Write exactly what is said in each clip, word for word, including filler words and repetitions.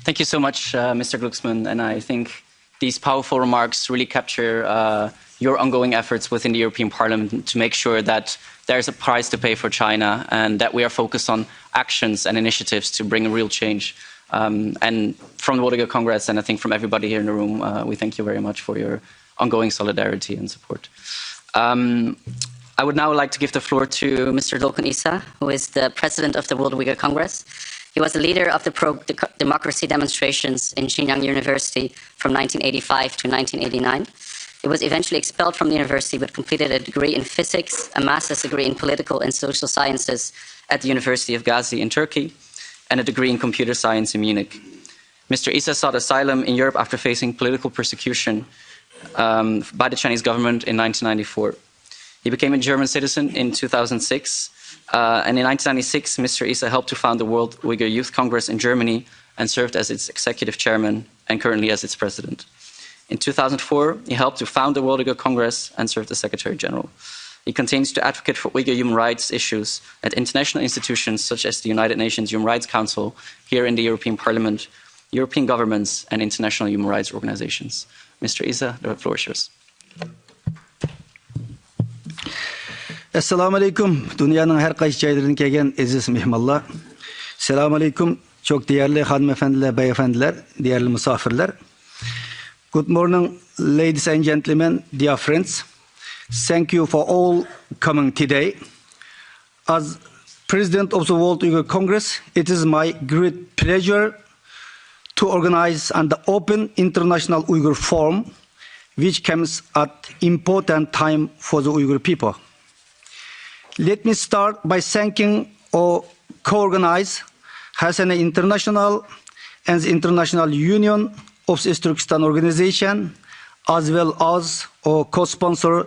Thank you so much, uh, Mister Glucksmann, and I think these powerful remarks really capture uh, your ongoing efforts within the European Parliament to make sure that there's a price to pay for China and that we are focused on actions and initiatives to bring real change. Um, and from the World Uyghur Congress, and I think from everybody here in the room, uh, we thank you very much for your ongoing solidarity and support. Um, I would now like to give the floor to Mister Dolkun Isa, who is the president of the World Uyghur Congress. He was the leader of the pro-democracy demonstrations in Xinjiang University from nineteen eighty-five to nineteen eighty-nine. He was eventually expelled from the university but completed a degree in physics, a master's degree in political and social sciences at the University of Ghazi in Turkey, and a degree in computer science in Munich. Mister Isa sought asylum in Europe after facing political persecution um, by the Chinese government in nineteen ninety-four. He became a German citizen in two thousand six, uh, and in nineteen ninety-six, Mister Isa helped to found the World Uyghur Youth Congress in Germany and served as its executive chairman and currently as its president. In two thousand four, he helped to found the World Uyghur Congress and served as Secretary General. He continues to advocate for Uyghur human rights issues at international institutions such as the United Nations Human Rights Council, here in the European Parliament, European governments, and international human rights organizations. Mister Isa, the floor is yours. ئەسسالامۇ ئەلەيكۇم، دۇنيانىڭ ھەر قايسى جايلىرىدىن كەلگەن ئەزىز مېھمانلار. ئەسسالامۇ ئەلەيكۇم، چوك دېيەرلىك خانىم ئەپەندىلەر، بەي ئەپەندىلەر، دېيەرلىك مۇساپىرلار. Good morning, ladies and gentlemen, dear friends. Thank you for all coming today. As President of the World Uyghur Congress, it is my great pleasure to organize an open International Uyghur Forum, which comes at important time for the Uyghur people. Let me start by thanking our co-organize, Hasana International and the International Union of the East Turkestan Organization, as well as our co-sponsor,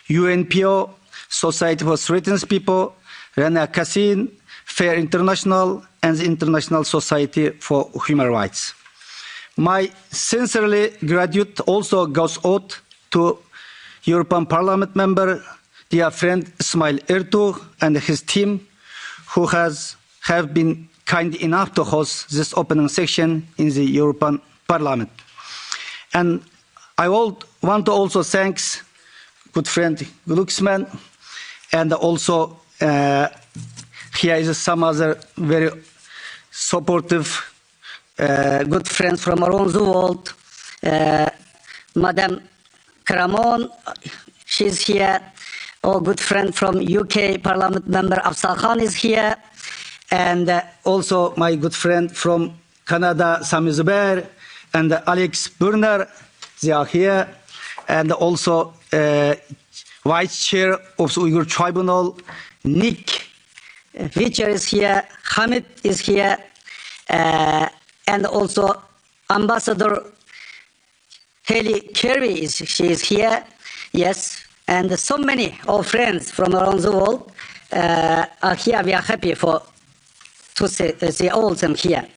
U N P O, Society for Threatened People, Rana Kassin, Fair International, and the International Society for Human Rights. My sincerely gratitude also goes out to European Parliament member, dear friend Ismail Ertug and his team, who has have been kind enough to host this opening session in the European Parliament. And I would want to also thank good friend Glucksmann, and also uh, here is some other very supportive uh, good friends from around the world. Uh, Madam Cramon, she's here. Our good friend from U K Parliament member Afzal Khan is here. And uh, also my good friend from Canada, Sami Zubair, and Alex Burner, they are here. And also uh, Vice Chair of the Uyghur Tribunal, Nick Witcher is here, Hamid is here, uh, and also Ambassador Haley Carey is she is here, yes, and so many our friends from around the world uh, are here. We are happy for to see, uh, see all of them here.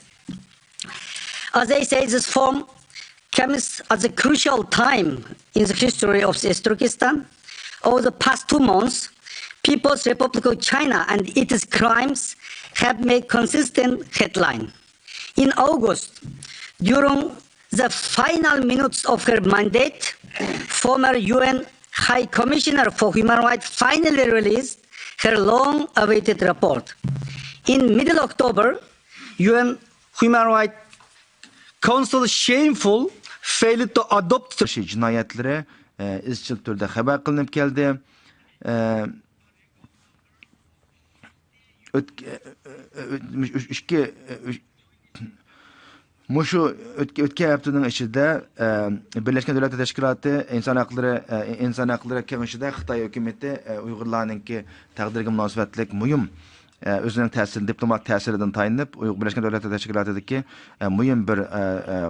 As I say, this forum comes at a crucial time in the history of East Turkestan. Over the past two months, People's Republic of China and its crimes have made consistent headline. In August, during the final minutes of her mandate, former U N High Commissioner for Human Rights finally released her long-awaited report. In middle October, U N Human Rights Council shameful failed to adopt the جىنايەتلىرى ئىزچىل تۈردە خەۋەر قىلىنىپ كەلدى. ئۆتكە- ئۆت- ئۆت- ئىككى مۇشۇ ئۆتكە- ئۆتكەن ھەپتىنىڭ ئىچىدە بىرلەشكەن دۆلەتلەر تەشكىلاتى ئىنسان ھەقلىرى ئىنسان ھەقلىرى كېڭىشىدە خىتاي ھۆكۈمىتى ئۇيغۇرلارنىڭكى تەقدىرىگە مۇناسىۋەتلىك مۇھىم ئۆزىنىڭ تەسىرى دىپلومات تەسىرىدىن تايىنىپ ئۇيغۇر بىرلەشكەن دۆلەتلەر تەشكىلاتىدىكى مۇھىم بىر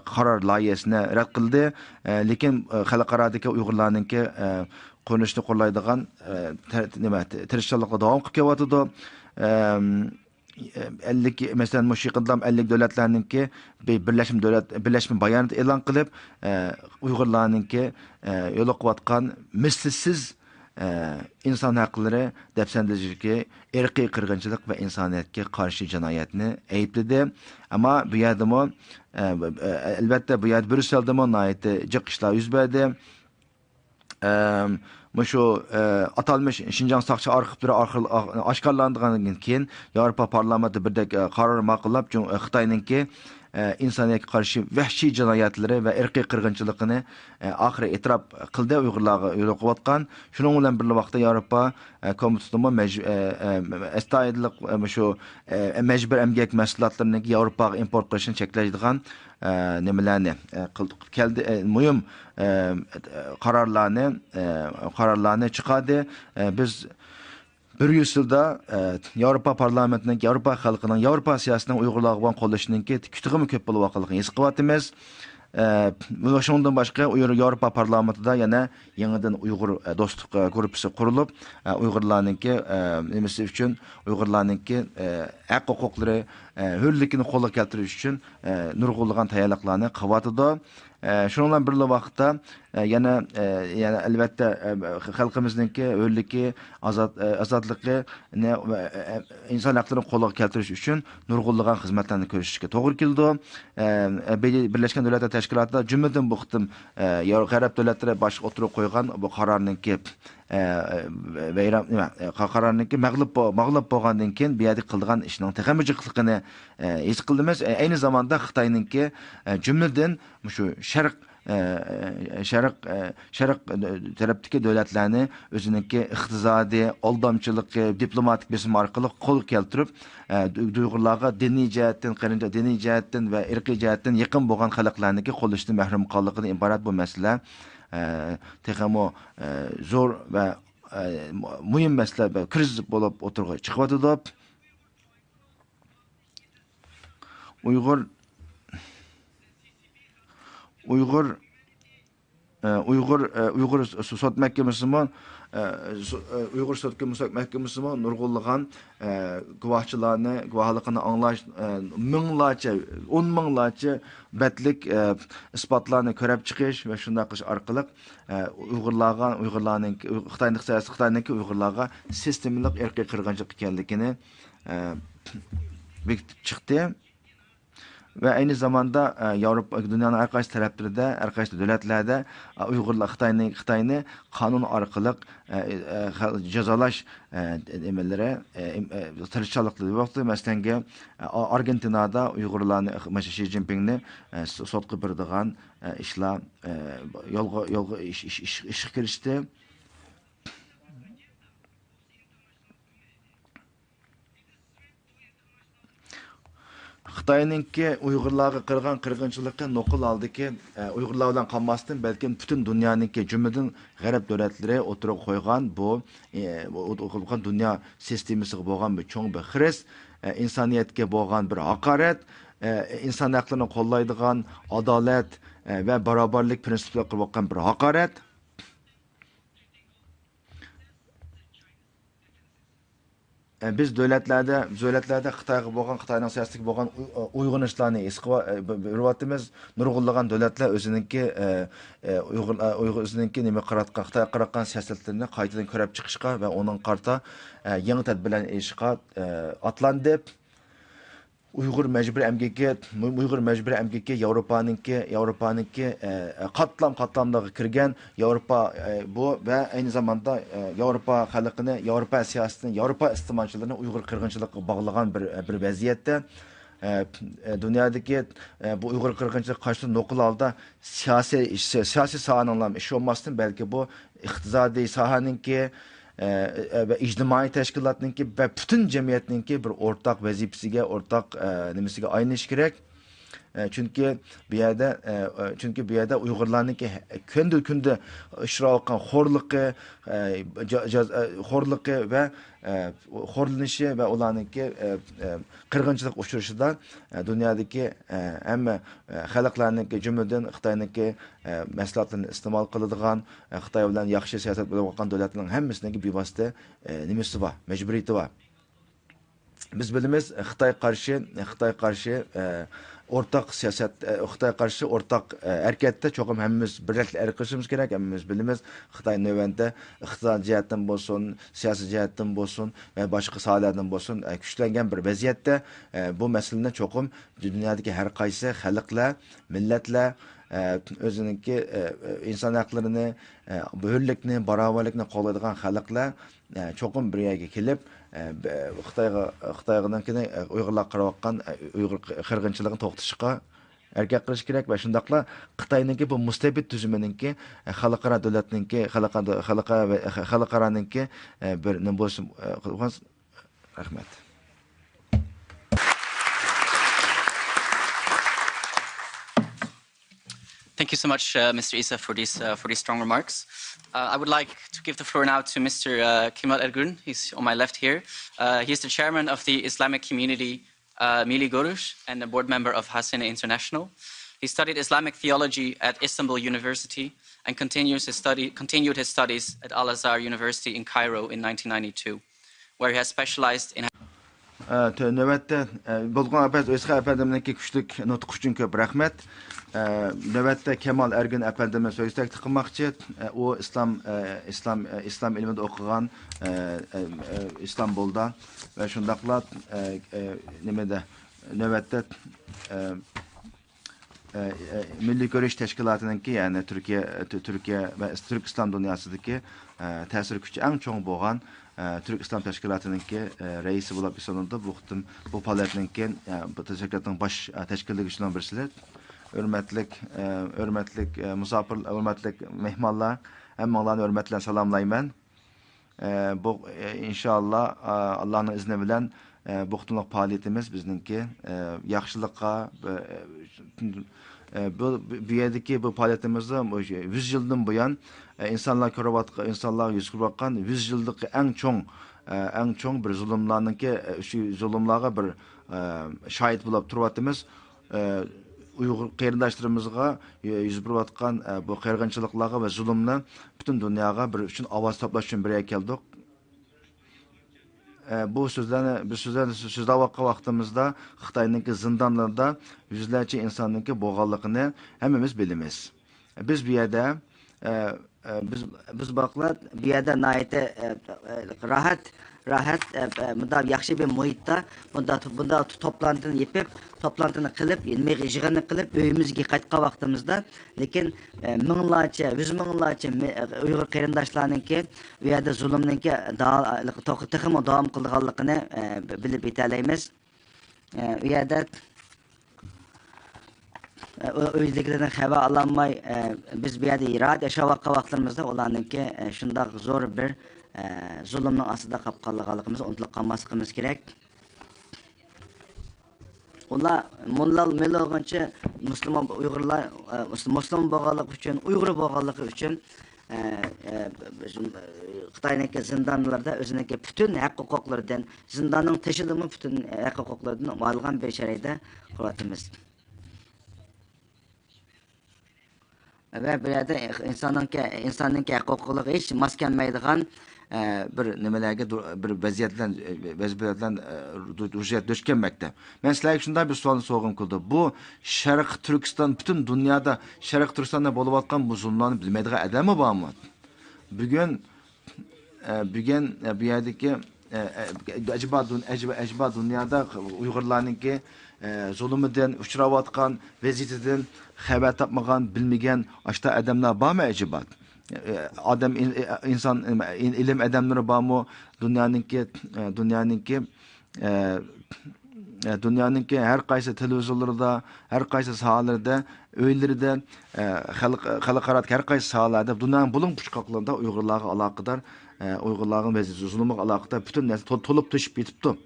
قارار لايىھەسىنى رەت قىلدى. لېكىن خەلقئارادىكى ئۇيغۇرلارنىڭكى قورۇنۇشنى قوللايدىغان نېمە تىرىشچانلىقلار داۋام قىلىپ كېلىۋاتىدۇ. ئەللىك مەسىلەن مۇشۇ يېقىندىلا ئەللىك دۆلەتلەرنىڭكى بىرلەشمە دۆلەت بىرلەشمە بايانات ئېلان قىلىپ ئۇيغۇرلارنىڭكى يولۇقۇۋاتقان مىسلىسىز ئە، ئىنسان ھەقلىرى دەپسەندىچىلىكى، ئىرقىي قىرغىنچىلىق ۋە ئىنسانىيەتكە قارشى جىنايەتنى ئەيىبلىدى. ئەمما بۇ يەردىمۇ، ئە، ئە، ئەلۋەتتە، بۇ يەردە بريۇسسېلدىمۇ ناھايىتى جىق ئىشلار يۈز بەردى. ئەم، مۇشۇ، ئە، ئاتالمىش شىنجاڭ ساقچى ئارخىپلىرى ئارقىلىق ئا-، ئاشكارىلانغاندىن كېيىن، ياۋروپا پارلامېنتى بىردەك، ئە، قارار ماقۇللاپ، جۇڭ-، ئە، خىتاينىڭكى، ئە، ئىنسانىيەتكە قارشى ۋەھشىي جىنايەتلىرى ۋە ئىرقىي قىرغىنچىلىقىنى، ئە، ئاخىرى ئېتىراپ قىلدى، ئۇيغۇرلارغا يولۇقۇۋاتقان. شۇنىڭ بىلەن بىرلا ۋاقىتتا ياۋروپا، ئە، كومىتېتىمۇ مەج-، ئە، ئە، ئەستايىدىللىق، ئە، مۇشۇ، ئە، مەجبۇرىي ئەمگەك مەھسۇلاتلىرىنى ياۋروپاغا ئىمپورت قىلىشنى چەكلەيدىغان، ئە، نېمىلەرنى، ئە، قىلدۇق. كەلدى، ئە، مۇھىم، ئە، قارارلارنى، ئە، قارارلارنى چىقاردى. ئە، بىز بىر يۈز يىلدا، ئە، ياۋروپا پارلامېنتىنىڭ، ياۋروپا خەلقىنىڭ، ياۋروپا سىياسىتىنىڭ ئۇيغۇرلارغا بولغان قوللىشىنىڭكى تېخىمۇ كۆپ بولۇۋاتقانلىقىنى ھېس قىلىۋاتىمىز. ئە، شۇنىڭدىن باشقا، ئۇ يەر-، ياۋروپا پارلامېنتىدا يەنە يېڭىدىن ئۇيغۇر، ئە، دوستلۇق، ئە، گۇرۇپپىسى قۇرۇلۇپ، ئە، ئۇيغۇرلارنىڭكى، ئە، نېمىسى ئۈچۈن، ئۇيغۇرلارنىڭكى، ئە، ھەق ھوقۇقلىرى، ئە، ھۆرلۈكىنى قولغا كەلتۈرۈش ئۈچۈن، ئە، نۇرغۇنلىغان تەييارلىقلارنى قىلىۋاتىدۇ. ئە، شۇنىڭ بىلەن بىرلا ۋاقىتتا، ئە، يەنە، ئە، يەنە ئەلۋەتتە، ئە، خەلقىمىزنىڭكى ھۆرلۈكى، ئازاد-، ئە، ئازادلىقىنى ۋە، ئە، ئە، ئىنسان ھەقلىرىنى قولغا كەلتۈرۈش ئۈچۈن نۇرغۇنلىغان خىزمەتلەرنى كۆرسىتىشكە توغرا كېلىدۇ. ئە، ئە، بىر-، بىرلەشكەن دۆلەتلەر تەشكىلاتىدا، جۈملىدىن بۇ قېتىم، ئە، يا-، غەرب دۆلەتلىرى باشلىقى ئوتتۇرىغا قويغان بۇ قارارنىڭكى، ئە، ۋەيران، نېمە، ئە، قا-، قارارنىڭكى مەغلۇپ بو-، مەغلۇپ بولغاندىن كېيىن بۇ يەردە قىلىدىغان ئىشنىڭ تېخىمۇ جىقلىقىنى، ئە، ھېس قىلدىمىز. ئە، ئەينى زاماندا خىتاينىڭكى، ئە، جۈملىدىن مۇشۇ شەرق، ئە، شەرق، ئە، شەرق، ئە، تەرەپتىكى دۆلەتلەرنى ئۆزىنىڭكى ئىقتىسادىي، ئالدامچىلىقى، دىپلوماتىك بېسىم ئارقىلىق قولغا كەلتۈرۈپ، ئە، ئۇيغۇرلارغا دىنىي جەھەتتىن، قېرىنداش، دىنىي جەھەتتىن ۋە ئىرقىي جەھەتتىن يېقىن بولغان خەلقلەرنىڭكى قوللىشىدىن مەھرۇم قالغانلىقىدىن ئىبارەت بۇ مەسىلە، ئە، تېخىمۇ، ئە، زور ۋە، ئە، مۇ-، مۇھىم مەسىلە ۋە كىرىزىس بولۇپ ئوتتۇرىغا چىقىۋاتىدۇ. ئۇيغۇر، ئۇيغۇر، ئە، ئۇيغۇر، ئە، ئۇيغۇر س-، سوت مەھكىمىسىمۇ، ئە، سو-، ئە، ئۇيغۇر سوت كۆ-، سوت مەھكىمىسىمۇ نۇرغۇنلىغان، ئە، گۇۋاھچىلارنى، گۇۋاھلىقىنى ئاڭلاش، ئە، مىڭلارچە، ئون مىڭلارچە بەتلىك، ئە، ئىسپاتلارنى كۆرۈپ چىقىش ۋە شۇنداق قىلىش ئارقىلىق، ئە، ئۇيغۇرلارغا، ئۇيغۇرلارنىڭكى، خىتاينىڭ، خىتاينىڭكى ئۇيغۇرلارغا سىستېمىلىق ئىرقىي قىرغىنچىلىق ئىكەنلىكىنى، ئە، بېكىتىپ چىقتى. ۋە ئەينى زاماندا، ئە، ياۋروپا، دۇنيانىڭ ھەر قايسى تەرەپلىرىدە، ھەر قايسى دۆلەتلەردە، ئە، ئۇيغۇرلار خىتاينى، خىتاينى قانۇن ئارقىلىق، ئە، ئە، خە-، جازالاش، ئە، نېمىلىرى، ئە، ئىم-، ئە، تىرىشچانلىقلىرى بولۇپتۇ. مەسىلەنگە، ئە، ئا-، ئارگېنتىنادا ئۇيغۇرلارنى، مانا شى جىنپىڭنى، ئە، سو-، سوتقا بېرىدىغان، ئە، ئىشلار، ئە، يولغا، يولغا ئىش، ئىش، ئىش، ئىشقا كىرىشتى. خىتاينىڭكى ئۇيغۇرلارغا قىلغان قىرغىنچىلىقى نوقۇل ھالدىكى، ئە، ئۇيغۇرلار بىلەن قالماستىن، بەلكىم پۈتۈن دۇنيانىڭكى، جۈملىدىن غەرب دۆلەتلىرى ئوتتۇرىغا قويغان بۇ، ئە، ئوتتۇرىغا قويغان دۇنيا سىستېمىسىغا بولغان بىر چوڭ بىر خىرىس، ئە، ئىنسانىيەتكە بولغان بىر ھاقارەت، ئە، ئىنسان ھەقلىرىنى قوللايدىغان ئادالەت، ئە، ۋە باراۋەرلىك پىرىنسىپلىرىغا قىلىۋاتقان بىر ھاقارەت. ئە، بىز دۆلەتلەردە، دۆلەتلەردە خىتايغا بولغان، خىتاينىڭ سىياسىتىگە بولغان ئۇ-، ئۇ-، ئويغىنىشلارنى ھېس قىلىۋا-، ئە، بە-، بە-، بېرىۋاتىمىز. نۇرغۇنلىغان دۆلەتلەر ئۆزىنىڭكى، ئە، ئە، ئۇيغۇر، ئە، ئۇيغۇر ئۆزىنىڭكى نېمە قاراتقان، خىتايغا قاراتقان سىياسەتلىرىنى قايتىدىن كۆرۈپ چىقىشقا ۋە ئۇنىڭغا قارىتا، ئە، يېڭى تەدبىرلەرنى ئېلىشقا، ئە، ئاتلاندى. ئۇيغۇر مەجبۇرىي ئەمگىكى، ئۇيغۇر مەجبۇرىي ئەمگىكى ياۋروپانىڭكى، ياۋروپانىڭكى، ئە، قاتلام قاتلاملىرىغا كىرگەن ياۋروپا، ئە، بۇ ۋە ئەينى زاماندا، ئە، ياۋروپا خەلقىنى، ياۋروپا سىياسىتىنى، ياۋروپا ئىستېمالچىلىرىنى ئۇيغۇر قىرغىنچىلىقىغا باغلىغان بىر، بىر ۋەزىيەتتە، ئە، ئە، دۇنيادىكى، ئە، بۇ ئۇيغۇر قىرغىنچىلىقى قارشى نوقۇل ھالدا سىياسىي، سىياسىي ساھەنىڭلا ئىشى بولماستىن، بەلكى بۇ ئىقتىسادىي ساھەنىڭكى، ئە، ئە، ۋە ئىجتىمائىي تەشكىلاتنىڭكى ۋە پۈتۈن جەمئىيەتنىڭكى بىر ئورتاق ۋەزىپىسىگە، ئورتاق، ئە، نېمىسىگە ئايلىنىشى كېرەك. ئە، چۈنكى بۇ يەردە، ئە، ئە، چۈنكى بۇ يەردە ئۇيغۇرلارنىڭكى ھە-، كۈندە كۈندە ئۇچراۋاتقان خورلۇقى، ئە، جا-، جاز-، ئە، خورلۇقى ۋە، ئە، خورلىنىشى ۋە ئۇلارنىڭكى، ئە، ئە، قىرغىنچىلىققا ئۇچرىشىدا، ئە، دۇنيادىكى، ئە، ھەممە، ئە، خەلقلەرنىڭكى، جۈملىدىن خىتاينىڭكى، ئە، مەھسۇلاتلىرىنى ئىستېمال قىلىدىغان، ئە، خىتاي بىلەن ياخشى سىياسەت بولۇۋاتقان دۆلەتلەرنىڭ ھەممىسىنىڭكى بىۋاسىتە، ئە، نېمىسى بار، مەجبۇرىيىتى بار. بىز بىلىمىز، خىتاي قارشى، خىتاي قارشى، ئە، ئورتاق سىياسەت، ئە، خىتاي قارشى ئورتاق، ئە، ھەرىكەتتە چوقۇم ھەممىمىز بىرلىكتە ھەرىكەت قىلىشىمىز كېرەك. ھەممىمىز بىلىمىز، خىتاي نۆۋەتتە ئىقتىسادىي جەھەتتىن بولسۇن، سىياسىي جەھەتتىن بولسۇن ۋە باشقا ساھەلەردىن بولسۇن، ئە، كۈچلەنگەن بىر ۋەزىيەتتە. ئە، بۇ مەسىلىنى چوقۇم دۇنيادىكى ھەر قايسى خەلقلەر، مىللەتلەر، ئە، ئۆزىنىڭكى، ئە، ئىنسان ھەقلىرىنى، ئە، بۇ ھۆرلۈكنى، باراۋەرلىكنى قوغدايدىغان خەلقلەر، ئە، چوقۇم بىر يەرگە كېلىپ، ئە، ب-، خىتايغا، خىتاينىڭكىنى، ئە، ئۇيغۇرلارغا قىلىۋاتقان، ئە، ئۇيغۇر قىرغىنچىلىقىنى توختىتىشقا ھەرىكەت قىلىش كېرەك ۋە شۇنداقلا خىتاينىڭكى بۇ مۇستەبىت تۈزۈمىنىڭكى، ئە، خەلقئارا دۆلەتنىڭكى، خەلقئارا، خەلقئارا ۋە خەلقئارانىڭكى، ئە، بىر نېمە بولۇشى، ئە، رەھمەت. Thank you so much, uh, Mister Isa, for these uh, for these strong remarks. Uh, I would like to give the floor now to Mister Uh, Kemal Ergun. He's on my left here. Uh, he is the chairman of the Islamic community uh, Milli Görüş and a board member of Hasene International. He studied Islamic theology at Istanbul University and continues his study continued his studies at Al Azhar University in Cairo in nineteen ninety-two, where he has specialized in ئە، تۆ-، نۆۋەتتە، ئە، بولغان ئەپەندى ئۆيسىخان ئەپەندىمنىڭكى كۈچلۈك نۇتقى ئۈچۈن كۆپ رەھمەت. ئە، نۆۋەتتە كامال ئەرگۈن ئەپەندىمنى سۆز تەكلىپ قىلماقچى. ئە، ئۇ ئىسلام، ئە، ئىسلام، ئە، ئىسلام ئىلمىدا ئوقۇغان، ئە، ئە، ئە، ئىستانبۇلدا ۋە شۇنداقلا، ئە، ئە، نېمىدە، نۆۋەتتە، ئە، ئە، ئە، مىللىي كۈرەش تەشكىلاتىنىڭكى، يەنى تۈركىيە، تۈ-، تۈركىيە ۋە تۈرك ئىسلام دۇنياسىدىكى، ئە، تەسىر كۈچى ئەڭ چوڭ بولغان، ئە، تۈرك ئىسلام تەشكىلاتىنىڭكى، ئە، رەئىسى بولۇپ ھېسابلىنىدۇ. بۇ قېتىم بۇ پائالىيەتنىڭكى، ئە، بۇ تەشكىلاتنىڭ باش، ئە، تەشكىللىگۈچىلىرىنىڭ بىرسىلەر. ھۆرمەتلىك، ئە، ھۆرمەتلىك، ئە، مۇساپىر، ھۆرمەتلىك مېھمانلار، ھەممىڭلارنى ھۆرمەت بىلەن سالاملايمەن. ئە، بۇ، ئە، ئىنشائاللا، ئە، ئاللانىڭ ئىزنى بىلەن، ئە، بۇ قېتىملىق پائالىيىتىمىز بىزنىڭكى، ئە، ياخشىلىققا، ئە، ئە، بۇ، بۇ يەردىكى بۇ پائالىيىتىمىزدا مۇشۇ يۈز يىلدىن بۇيان، ئە، ئىنسانلار كۆرۈۋاتقان، ئىنسانلارغا يۈز كۆرۈۋاتقان يۈز يىللىق ئەڭ چوڭ، ئە، ئەڭ چوڭ بىر زۇلۇملارنىڭكى، ئە، شۇ زۇلۇملارغا بىر، ئە، شاھىت بولۇپ تۇرۇۋاتىمىز. ئە، ئۇيغۇر قېرىنداشلىرىمىزغا يۈز بېرىۋاتقان، ئە، بۇ قىرغىنچىلىقلارغا ۋە زۇلۇمنى پۈتۈن دۇنياغا بىر ئۈچۈن ئاۋاز توپلاش ئۈچۈن بىر يەرگە كەلدۇق. ئە، بۇ سۆزلەرنى، بىز سۆزلەرنى سۆزلەۋاتقان ۋاقتىمىزدا خىتاينىڭكى زىندانلىرىدا يۈزلەرچە ئىنساننىڭكى بولغانلىقىنى ھەممىمىز بىلىمىز. بىز بۇ يەردە، ئە، ئە، بىز، بىز باقلا بۇ يەردە ناھايىتى، ئە، ئە، راھەت، راھەت، ئە، ئە، مۇنداق ياخشى بىر مۇھىتتا، بۇنداق، بۇنداق توپلانتىنى يېپىپ، توپلانتىنى قىلىپ، نېمە يىغىننى قىلىپ، ئۆيىمىزگە قايتقان ۋاقتىمىزدا، لېكىن، ئە، مىڭلارچە، يۈز مىڭلارچە مى-، ئۇيغۇر قېرىنداشلارنىڭكى بۇ يەردە زۇلۇمنىڭكى دا-، تېخىمۇ داۋام قىلىدىغانلىقىنى، ئە، بىلىپ يېتەلەيمىز. ئە، ئۇ يەردە، ئە، ئۆ-، ئۆيدىكىلەردىن خەۋەر ئالالماي، ئە، بىز بۇ يەردە راھەت ياشاۋاتقان ۋاقىتلىرىمىزدا ئۇلارنىڭكى، ئە، شۇنداق زور بىر، ئە، زۇلۇمنىڭ ئاستىدا قاپقالغانلىقىمىزنى ئۇنتۇلۇپ قالماسلىقىمىز كېرەك. ئۇلار موللا موللا بولغۇنچە مۇسۇلمان ئۇيغۇرلار، ئە، مۇسۇلمان بولغانلىقى ئۈچۈن، ئۇيغۇر بولغانلىقى ئۈچۈن، ئە، ئە، خىتاينىڭكى زىندانلىرىدا ئۆزىنىڭكى پۈتۈن ھەق ھوقۇقلىرىدىن، زىنداننىڭ تېشىدىمۇ پۈتۈن ھەق ھوقۇقلىرىدىن ئايرىلغان بىر شارائىتتا قىلىۋاتىمىز. ۋە بۇ يەردە ئىنساننىڭكى، ئىنساننىڭكى ھەق ھوقۇقلىرىغا ھېچ ماس كەلمەيدىغان، ئە، بىر نېمىلەرگە دۇ-، بىر ۋەزىيەت بىلەن، ئە، ۋەزىپە بىلەن، ئە، دۇ-، دۇچ دۇچ كەلمەكتە. مەن سىلەرگە شۇنداق بىر سوئالنى سورىغۇم كېلىدۇ. بۇ شەرقىي تۈركىستان، پۈتۈن دۇنيادا شەرقىي تۈركىستاندا بولۇۋاتقان بۇ زۇلۇملارنى بىلمەيدىغان ئادەممۇ بارمۇ؟ بۈگۈن، ئە، بۈگۈن، ئە، بۇ يەردىكى، ئە، ئە، ئەجەبا دۇن-، ئەجەبا، ئەجەبا دۇنيادا ئۇيغۇرلارنىڭكى، ئە، زۇلۇمىدىن، ئۇچراۋاتقان ۋەزىيىتىدىن خەۋەر تاپمىغان، بىلمىگەن ئاشتا ئادەملەر بارمۇ ئەجەبا؟ ئە، ئادەم ئىن-، ئە، ئىنسان، ئىن-، ئىلىم ئادەملىرى بارمۇ؟ دۇنيانىڭكى، ئە، دۇنيانىڭكى، ئە، ئە، دۇنيانىڭكى ھەر قايسى تېلېۋىزورلىرىدا، ھەر قايسى ساھەلىرىدە، ئۆيلىرىدە، ئە، خەلق-، خەلقئارادىكى ھەر قايسى ساھەلەردە دۇنيانىڭ بۇلۇڭ پۇچقاقلىرىدا ئۇيغۇرلارغا ئالاقىدار، ئە، ئۇيغۇرلارغا ۋە زۇلۇمىغا ئالاقىدار پۈتۈن نەرسە تول-، تولۇپ توشۇپ يېتىپتۇ.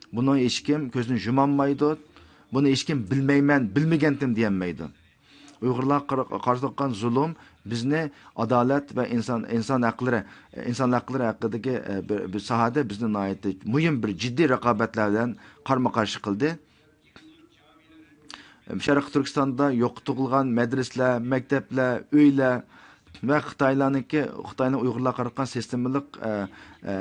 بۇنى ھېچكىم كۆزىنى يۇمالمايدۇ. بۇنى ھېچكىم بىلمەيمەن، بىلمىگەنتىم دېيەلمەيدۇ. ئۇيغۇرلارغا قارا-، قارىتىلغان زۇلۇم بىزنى ئادالەت ۋە ئىنسان، ئىنسان ھەقلىرى، ئىنسان ھەقلىرى ھەققىدىكى، ئە، بىر، بىر ساھەدە بىزنى ناھايىتى مۇھىم بىر جىددىي رىقابەتلەر بىلەن قارمۇ قارشى قىلدى. شەرقىي تۈركىستاندا يوقىتىلغان مەدرىسىلەر، مەكتەپلەر، ئۆيلەر، ۋە خىتايلارنىڭكى، خىتاينىڭ ئۇيغۇرلارغا قاراتقان سىستېمىلىق، ئە، ئە،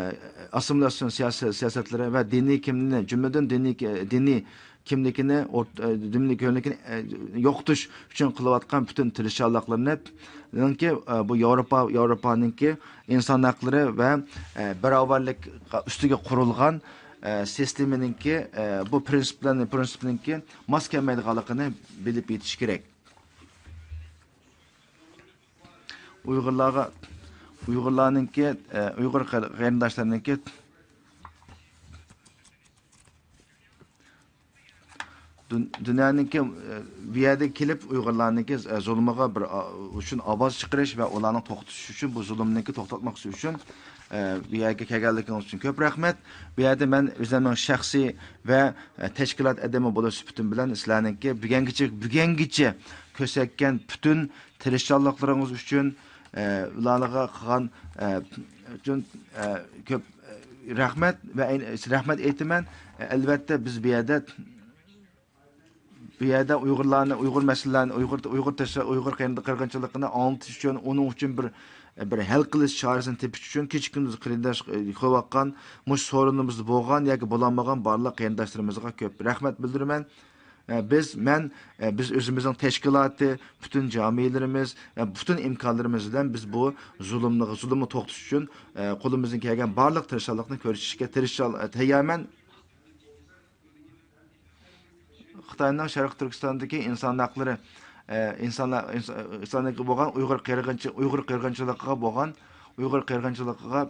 ئاسسىمىلياتسىيون سىياسە-، سىياسەتلىرى ۋە دىنىي كىملىكنى، جۈملىدىن دىنىي، دىنىي كىملىكىنى ئورت-، ئە، دىنىي كۆرنىكىنى، ئە، يوقىتىش ئۈچۈن قىلىۋاتقان پۈتۈن تىرىشچانلىقلىرىنىڭكى، ئە، بۇ ياۋروپا، ياۋروپانىڭكى ئىنسان ھەقلىرى ۋە، ئە، باراۋەرلىك ئۈستىگە قۇرۇلغان، ئە، سىستېمىنىڭكى، ئە، بۇ پرىنسىپلارنى، پرىنسىپنىڭكى ماس كەلمەيدىغانلىقىنى بىلىپ يېتىش كېرەك. ئۇيغۇرلارغا، ئۇيغۇرلارنىڭكى، ئە، ئۇيغۇر قېر-، قېرىنداشلارنىڭكى دۇن-، دۇنيانىڭكى، ئە، بۇ يەردە كېلىپ ئۇيغۇرلارنىڭكى، ئە، زۇلمىغا بىر، ئا، ئۈچۈن ئاۋاز چىقىرىش ۋە ئۇلارنىڭ توختىتىش ئۈچۈن، بۇ زۇلۇمنىڭكى توختاتماقچى ئۈچۈن، ئە، بۇ يەرگە كەلگەنلىكىڭىز ئۈچۈن كۆپ رەھمەت. بۇ يەردە مەن ئۆزۈمنىڭ شەخسىي ۋە، ئە، تەشكىلات ئادىمى بولۇش سۈپىتىم بىلەن سىلەرنىڭكى بۈگۈنگىچە، بۈگۈنگىچە كۆرسەتكەن پۈتۈن تىرىشچانلىقلىرىڭىز ئۈچۈن، ئە، ئۇلارغا قىلغان، ئە، ئۈچۈن، ئە، كۆپ، ئە، رەھمەت ۋە ئەين-، رەھمەت ئېيتىمەن. ئە، ئەلۋەتتە، بىز بۇ يەردە، بۇ يەردە ئۇيغۇرلارنى، ئۇيغۇر مەسىلىلەرنى، ئۇيغۇر، ئۇيغۇر تىرىشچا-، ئۇيغۇر قېرىندى قىرغىنچىلىقىنى ئاڭلىتىش ئۈچۈن، ئۇنىڭ ئۈچۈن بىر، بىر ھەل قىلىش چارىسىنى تېپىش ئۈچۈن كېچە-كۈندۈز قېرىنداش، ئە، قىلىۋاتقان مۇشۇ سورۇنىمىزدا بولغان ياكى بولالمىغان بارلىق قېرىنداشلىرىمىزغا كۆپ رەھمەت بىلدۈرىمەن. ئە، بىز، مەن، ئە، بىز ئۆزىمىزنىڭ تەشكىلاتى، پۈتۈن جامىئىلىرىمىز، ئە، پۈتۈن ئىمكانلىرىمىز بىلەن بىز بۇ زۇلۇمنى، زۇلۇمنى توختىتىش ئۈچۈن، ئە، قولىمىزدىن كەلگەن بارلىق تىرىشچانلىقنى كۆرسىتىشكە تىرىشچان-، تەييارمەن. خىتاينىڭ شەرقىي تۈركىستاندىكى ئىنسان ھەقلىرى، ئە، ئىنسانلار، ئىنس-، ئىنسانلارغا بولغان ئۇيغۇر قىرغىنچى-، ئۇيغۇر قىرغىنچىلىقىغا بولغان، ئۇيغۇر قىرغىنچىلىقىغا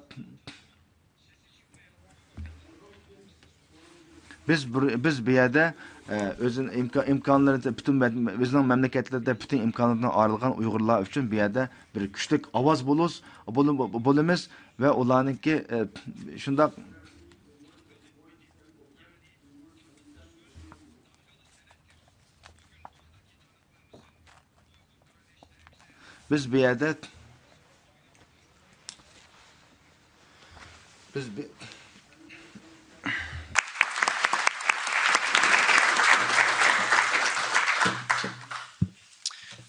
بىز بىر، بىز بۇ يەردە، ئە، ئۆزىنىڭ ئىمكا-، ئىمكانلىرى پۈتۈن مەد-، ئۆزىنىڭ مەملىكەتلىرىدە پۈتۈن ئىمكانلىرىدىن ئايرىلغان ئۇيغۇرلار ئۈچۈن بۇ يەردە بىر كۈچلۈك ئاۋاز بولۇش، بولۇ-، بولىمىز ۋە ئۇلارنىڭكى، ئە، شۇنداق بىز بۇ يەردە، بىز بۇ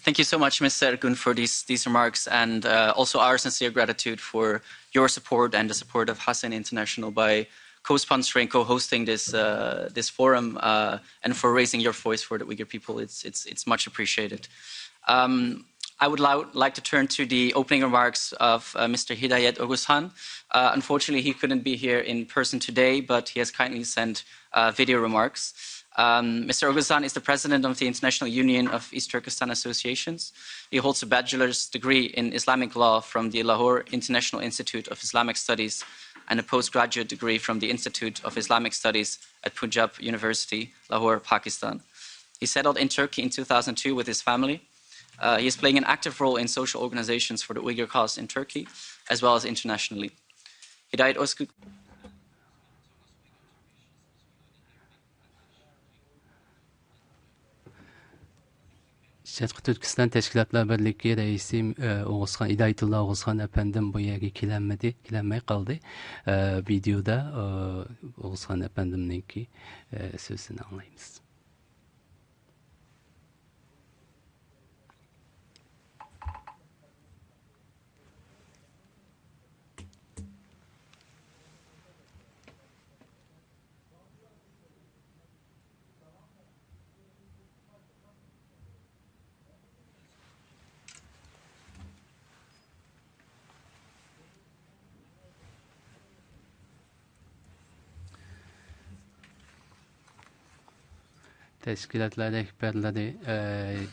Thank you so much, Mister Ergun, for these, these remarks, and, uh, also our sincere gratitude for your support and the support of Hasan International by co-sponsoring, co-hosting this, uh, this forum, uh, and for raising your voice for the Uyghur people. It's, it's, it's much appreciated. Um, I would lou-, like to turn to the opening remarks of, uh, Mister Hidayat Oguzhan. Uh, unfortunately, he couldn't be here in person today, but he has kindly sent, uh, video remarks. Um, Mister Oguzhan is the president of the International Union of East Turkestan Associations. He holds a bachelor's degree in Islamic law from the Lahore International Institute of Islamic Studies and a postgraduate degree from the Institute of Islamic Studies at Punjab University, Lahore, Pakistan. He settled in Turkey in two thousand two with his family. Uh, he is playing an active role in social organizations for the Uyghur cause in Turkey, as well as internationally. Hidayat Özkök. شەرقىي تۈركىستان تەشكىلاتلار بىرلىكى رەئىسى، ئە، ئوغۇزخان، ھىدايەتۇللا ئوغۇزخان ئەپەندىم بۇ يەرگە كېلەلمىدى، كېلەلمەي قالدى. ئە، ۋىدېيودا، ئە، ئوغۇزخان ئەپەندىمنىڭكى، ئە، سۆزىنى ئاڭلايمىز. تەشكىلاتلار رەھبەرلىرى، ئە،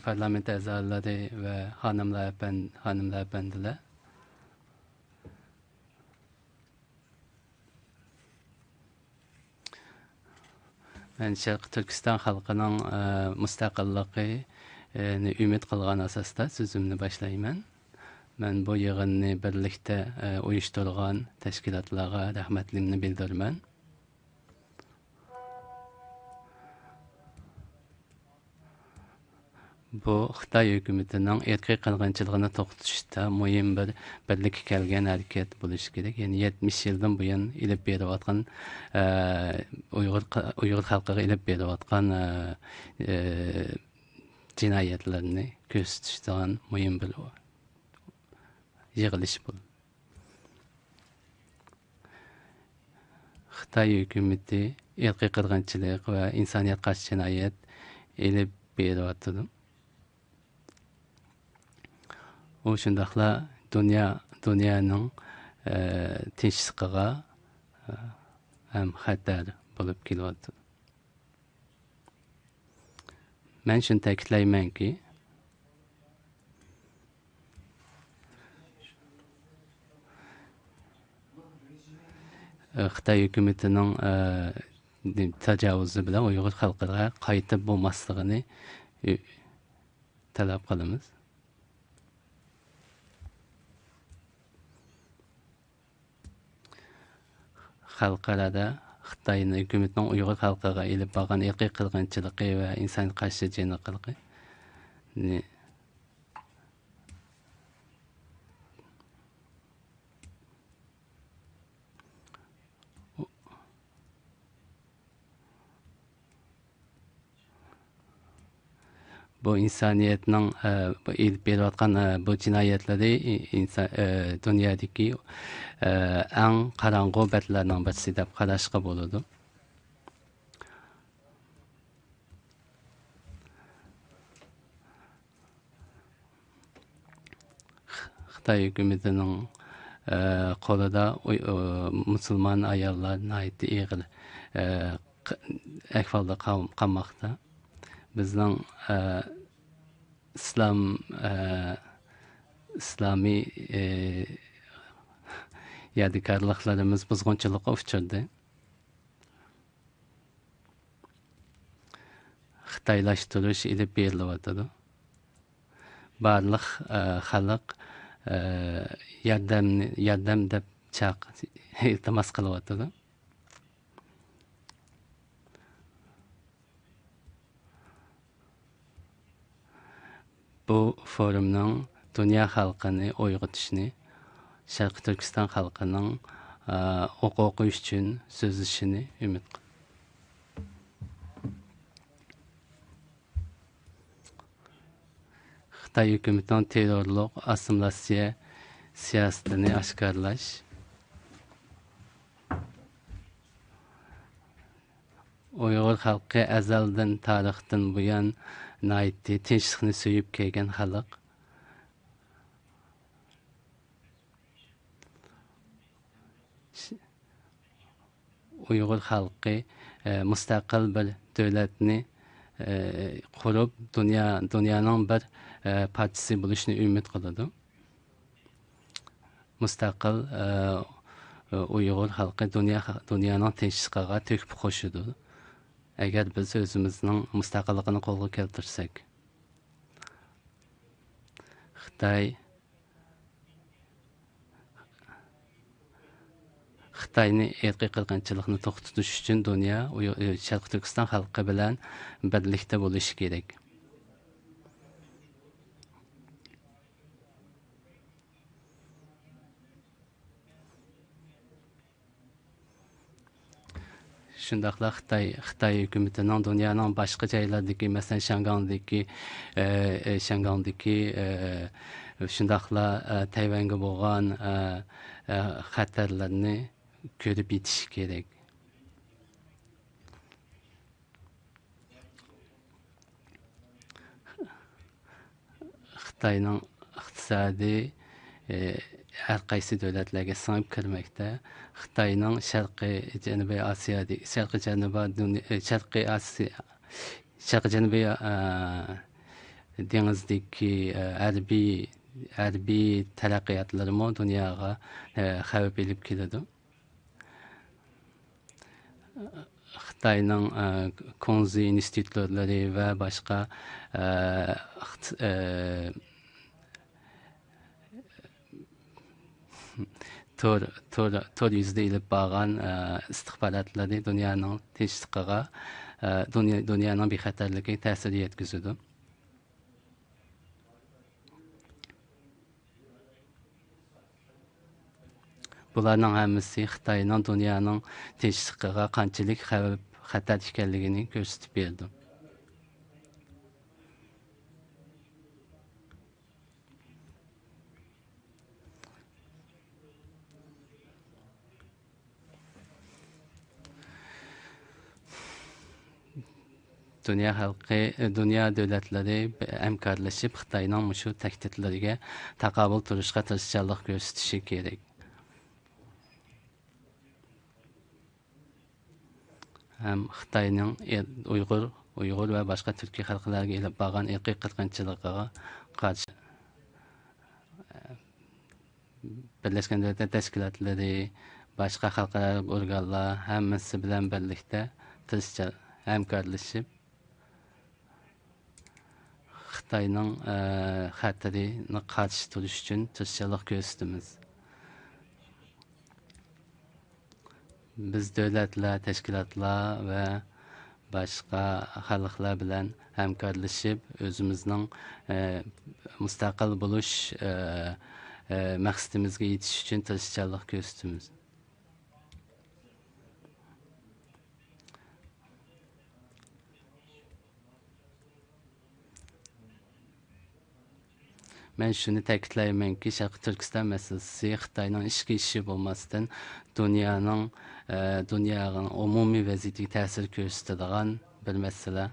پارلامېنت ئەزالىرى ۋە خانىملار، ئەپەن-، خانىملار، ئەپەندىلەر. مەن شەرقىي تۈركىستان خەلقىنىڭ، ئە، مۇستەقىللىقى، ئە، نى ئۈمىد قىلغان ئاساستا سۆزۈمنى باشلايمەن. مەن بۇ يىغىننى بىرلىكتە، ئە، ئۇيۇشتۇرغان تەشكىلاتلارغا رەھمەتلىرىمنى بىلدۈرىمەن. بۇ خىتاي ھۆكۈمىتىنىڭ ئىرقىي قىرغىنچىلىقىنى توختىتىشتا مۇھىم بىر بىرلىككە كەلگەن ھەرىكەت بولۇشى كېرەك. يەنى يەتمىش يىلدىن بۇيان ئېلىپ بېرىۋاتقان، ئە، ئۇيغۇر، ئۇيغۇر خەلقىگە ئېلىپ بېرىۋاتقان، ئە، ئە، جىنايەتلەرنى كۆرسىتىشىدىغان مۇھىم بىر، يىغىلىش بولىدۇ. خىتاي ھۆكۈمىتى ئىرقىي قىرغىنچىلىق ۋە ئىنسانىيەتكە قارشى جىنايەت ئېلىپ بېرىۋاتىدۇ. ئۇ شۇنداقلا دۇنيا، دۇنيانىڭ، ئە، تىنچلىقىغا، ئە، ھەم خەتەر بولۇپ كېلىۋاتىدۇ. مەن شۇنى تەكىتلەيمەنكى، خىتاي ھۆكۈمىتىنىڭ، ئە، تاجاۋۇزى بىلەن ئۇيغۇر خەلقىگە قايتا بولماسلىقىنى، ئە، تەلەپ قىلىمىز. خەلقئارادا خىتاي ھۆكۈمىتىنىڭ ئۇيغۇر خەلقىگە ئېلىپ بارغان ئىرقىي قىرغىنچىلىقى ۋە ئىنسانىيەتكە قارشى جىنايەتلىرىنى بۇ ئىنسانىيەتنىڭ، ئە، بۇ ئېلىپ بېرىۋاتقان، ئە، بۇ جىنايەتلىرى ئى-، ئىنسا-، ئە، دۇنيادىكى، ئە، ئەڭ قاراڭغۇ بەتلەرنىڭ بىرسى دەپ قاراشقا بولىدۇ. خىتاي ھۆكۈمىتىنىڭ، ئە، قولىدا ئۇي-، ئۇ، مۇسۇلمان ئاياللار ناھايىتى ئېغىر، ئە، ق-، ئەھۋالدا قال-، قالماقتا. بىزنىڭ، ئە، ئىسلام، ئە، ئىسلامىي، ئە، يادىكارلىقلىرىمىز بۇزغۇنچىلىققا ئۇچرىدى. خىتايلاشتۇرۇش ئېلىپ بېرىلىۋاتىدۇ. بارلىق، ئە، خەلق، ئە، ياردەمنى، ياردەم دەپ چاق-، ئىلتىماس قىلىۋاتىدۇ. بۇ فورۇمنىڭ دۇنيا خەلقىنى ئويغىتىشنى، شەرقىي تۈركىستان خەلقىنىڭ، ئە، ھوقۇقى ئۈچۈن سۆزلىشىنى ئۈمىد قىلىمەن. خىتاي ھۆكۈمىتىنىڭ تېررورلۇق ئاسسىمىلياتسىيە سىياسىتىنى ئاشكارىلاش. ئۇيغۇر خەلقى ئەزەلدىن، تارىختىن بۇيان ناھايىتى تىنچلىقنى سۆيۈپ كەلگەن خەلق. ئۇيغۇر خەلقى، ئە، مۇستەقىل بىر دۆلەتنى، ئە، قۇرۇپ، دۇنيا، دۇنيانىڭ بىر، ئە، پارچىسى بولۇشنى ئۈمىد قىلىدۇ. مۇستەقىل، ئە، ئۇيغۇر خەلقى دۇنيا، دۇنيانىڭ تىنچلىقىغا تۆھپە قوشىدۇ، ئەگەر بىز ئۆزىمىزنىڭ مۇستەقىللىقىنى قولغا كەلتۈرسەك. خىتاي، خىتاينى ئىرقىي قىرغىنچىلىقنى توختىتىش ئۈچۈن دۇنيا، ئۇيغ-، شەرقىي تۈركىستان خەلقى بىلەن بىرلىكتە بولۇشى كېرەك. شۇنداقلا خىتاي، خىتاي ھۆكۈمىتىنىڭ دۇنيانىڭ باشقا جايلىرىدىكى، مەسىلەن، شياڭگاڭدىكى، ئە، ئە، شياڭگاڭدىكى، ئە، شۇنداقلا، ئە، تەيۋەنگە بولغان، ئە، ئە، خەتەرلەرنى كۆرۈپ يېتىشى كېرەك. خىتاينىڭ ئىقتىسادى، ئى، ھەر قايسى دۆلەتلەرگە سىڭىپ كىرمەكتە. خىتاينىڭ شەرقىي جەنۇبىي ئاسىيادىكى، شەرقىي جەنۇبىي دۇنيا، ئى، شەرقىي ئاسىيا، شەرقىي جەنۇبىي، ئە، دېڭىزدىكى، ئە، ھەربىي، ھەربىي تەرەققىياتلىرىمۇ دۇنياغا، ئە، خەۋپ ئېلىپ كېلىدۇ. خىتاينىڭ، ئە، كۇڭزى ئىنستىتۇتلىرى ۋە باشقا، ئە، ئىقت-، ئە، تور، تور، تور يۈزىدە ئېلىپ بارغان، ئە، ئىستىخباراتلىرى دۇنيانىڭ تىنچلىقىغا، ئە، دۇنيا، دۇنيانىڭ بىخەتەرلىكىگە تەسىر يەتكۈزىدۇ. بۇلارنىڭ ھەممىسى خىتاينىڭ دۇنيانىڭ تىنچلىقىغا قانچىلىك خەۋپ، خەتەر ئىكەنلىكىنى كۆرسىتىپ بېرىدۇ. دۇنيا خەلقى، دۇنيا دۆلەتلىرى ھەمكارلىشىپ خىتاينىڭ مۇشۇ تەھدىتلىرىگە تاقابىل تۇرۇشقا تىرىشچانلىق كۆرسىتىشى كېرەك. ھەم خىتاينىڭ ئۇيغۇر، ئۇيغۇر ۋە باشقا تۈركىي خەلقلەرگە ئېلىپ بارغان ئىرقىي قىرغىنچىلىقىغا قارشى بىرلەشكەن دۆلەتلەر تەشكىلاتلىرى، باشقا خەلقئارا ئورگانلار ھەممىسى بىلەن بىرلىكتە تىرىشچان ھەمكارلىشىپ، خىتاينىڭ، ئە، خەتىرىگە قارشى تۇرۇش ئۈچۈن تىرىشچانلىق كۆرسىتىمىز. بىز دۆلەتلەر، تەشكىلاتلار ۋە باشقا خەلقلەر بىلەن ھەمكارلىشىپ، ئۆزىمىزنىڭ، ئە، مۇستەقىل بولۇش، ئە، ئە، مەقسىتىمىزگە يېتىش ئۈچۈن تىرىشچانلىق كۆرسىتىمىز. مەن شۇنى تەكىتلەيمەنكى، شەرقىي تۈركىستان مەسىلىسى خىتاينىڭ ئىچكى ئىشى بولماستىن، دۇنيانىڭ، ئە، دۇنيانىڭ ئومۇمىي ۋەزىيىتىگە تەسىر كۆرسىتىدىغان بىر مەسىلە.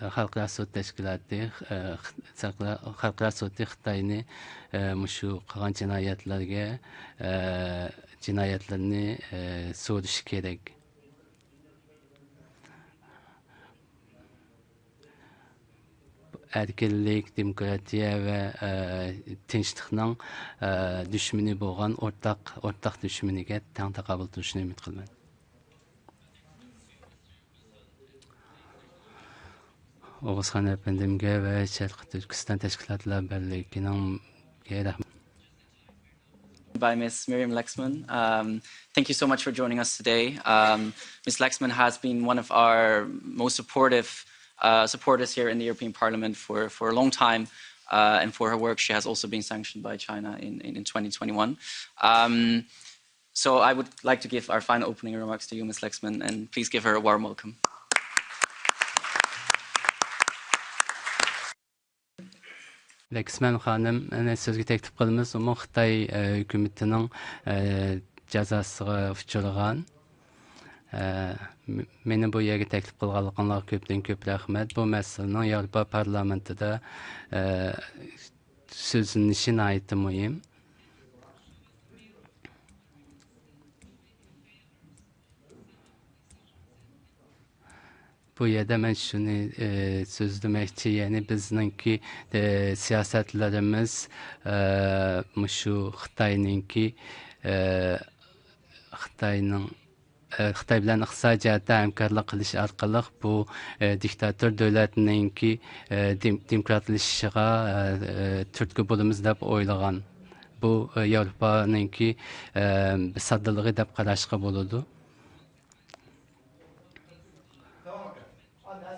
خەلقئارا سوت تەشكىلاتى، ئە، خەلقئارا سوتى خىتاينى، ئە، مۇشۇ قىلغان جىنايەتلەرگە، ئە، جىنايەتلىرىنى، ئە، سورىشى كېرەك. ئەركىنلىك، دېموكراتىيە ۋە، ئە، تىنچلىقنىڭ، ئە، دۈشمىنى بولغان ئورتاق، ئورتاق دۈشمىنىگە تەڭ تاقابىل تۇرۇشىنى ئۈمىد قىلىمەن. ئوغۇزخان ئەپەندىمگە ۋە شەرقىي تۈركىستان تەشكىلاتلار بىرلىكىنىڭ رەھمەت. By Miss Miriam Lexman. Um, thank you so much for joining us today. Um, Miss Lexman has been one of our most supportive uh, supporters here in the European Parliament for, for a long time, uh, and for her work, she has also been sanctioned by China in, in, in twenty twenty-one. Um, so I would like to give our final opening remarks to you, Miss Lexman, and please give her a warm welcome. لېكسمەن خانىمنى سۆزگە تەكلىپ قىلىمىز. ئۇمۇ خىتاي، ئە، ھۆكۈمىتىنىڭ، ئە، جازاسىغا ئۇچرىغان. ئە، م-، مېنى بۇ يەرگە تەكلىپ قىلغانلىقىڭلارغا كۆپتىن كۆپ رەھمەت. بۇ مەسىلىنىڭ ياۋروپا پارلامېنتىدا، ئە، سۆزلىنىشى ناھايىتى مۇھىم. بۇ يەردە مەن شۇنى، ئى، سۆزلىمەكچى، يەنى بىزنىڭكى، ئى، سىياسەتلىرىمىز، ئى، مۇشۇ خىتاينىڭكى، ئى، خىتاينىڭ، ئى، خىتاي بىلەن ئىقتىسادىي جەھەتتە ھەمكارلىق قىلىش ئارقىلىق بۇ، ئى، دىكتاتور دۆلەتنىڭكى، ئى، دېم-، دېموكراتلىشىشىغا، ئى، تۈرتكە بولىمىز دەپ ئويلىغان. بۇ، ئى، ياۋروپانىڭكى، ئى، ساددىلىقى دەپ قاراشقا بولىدۇ.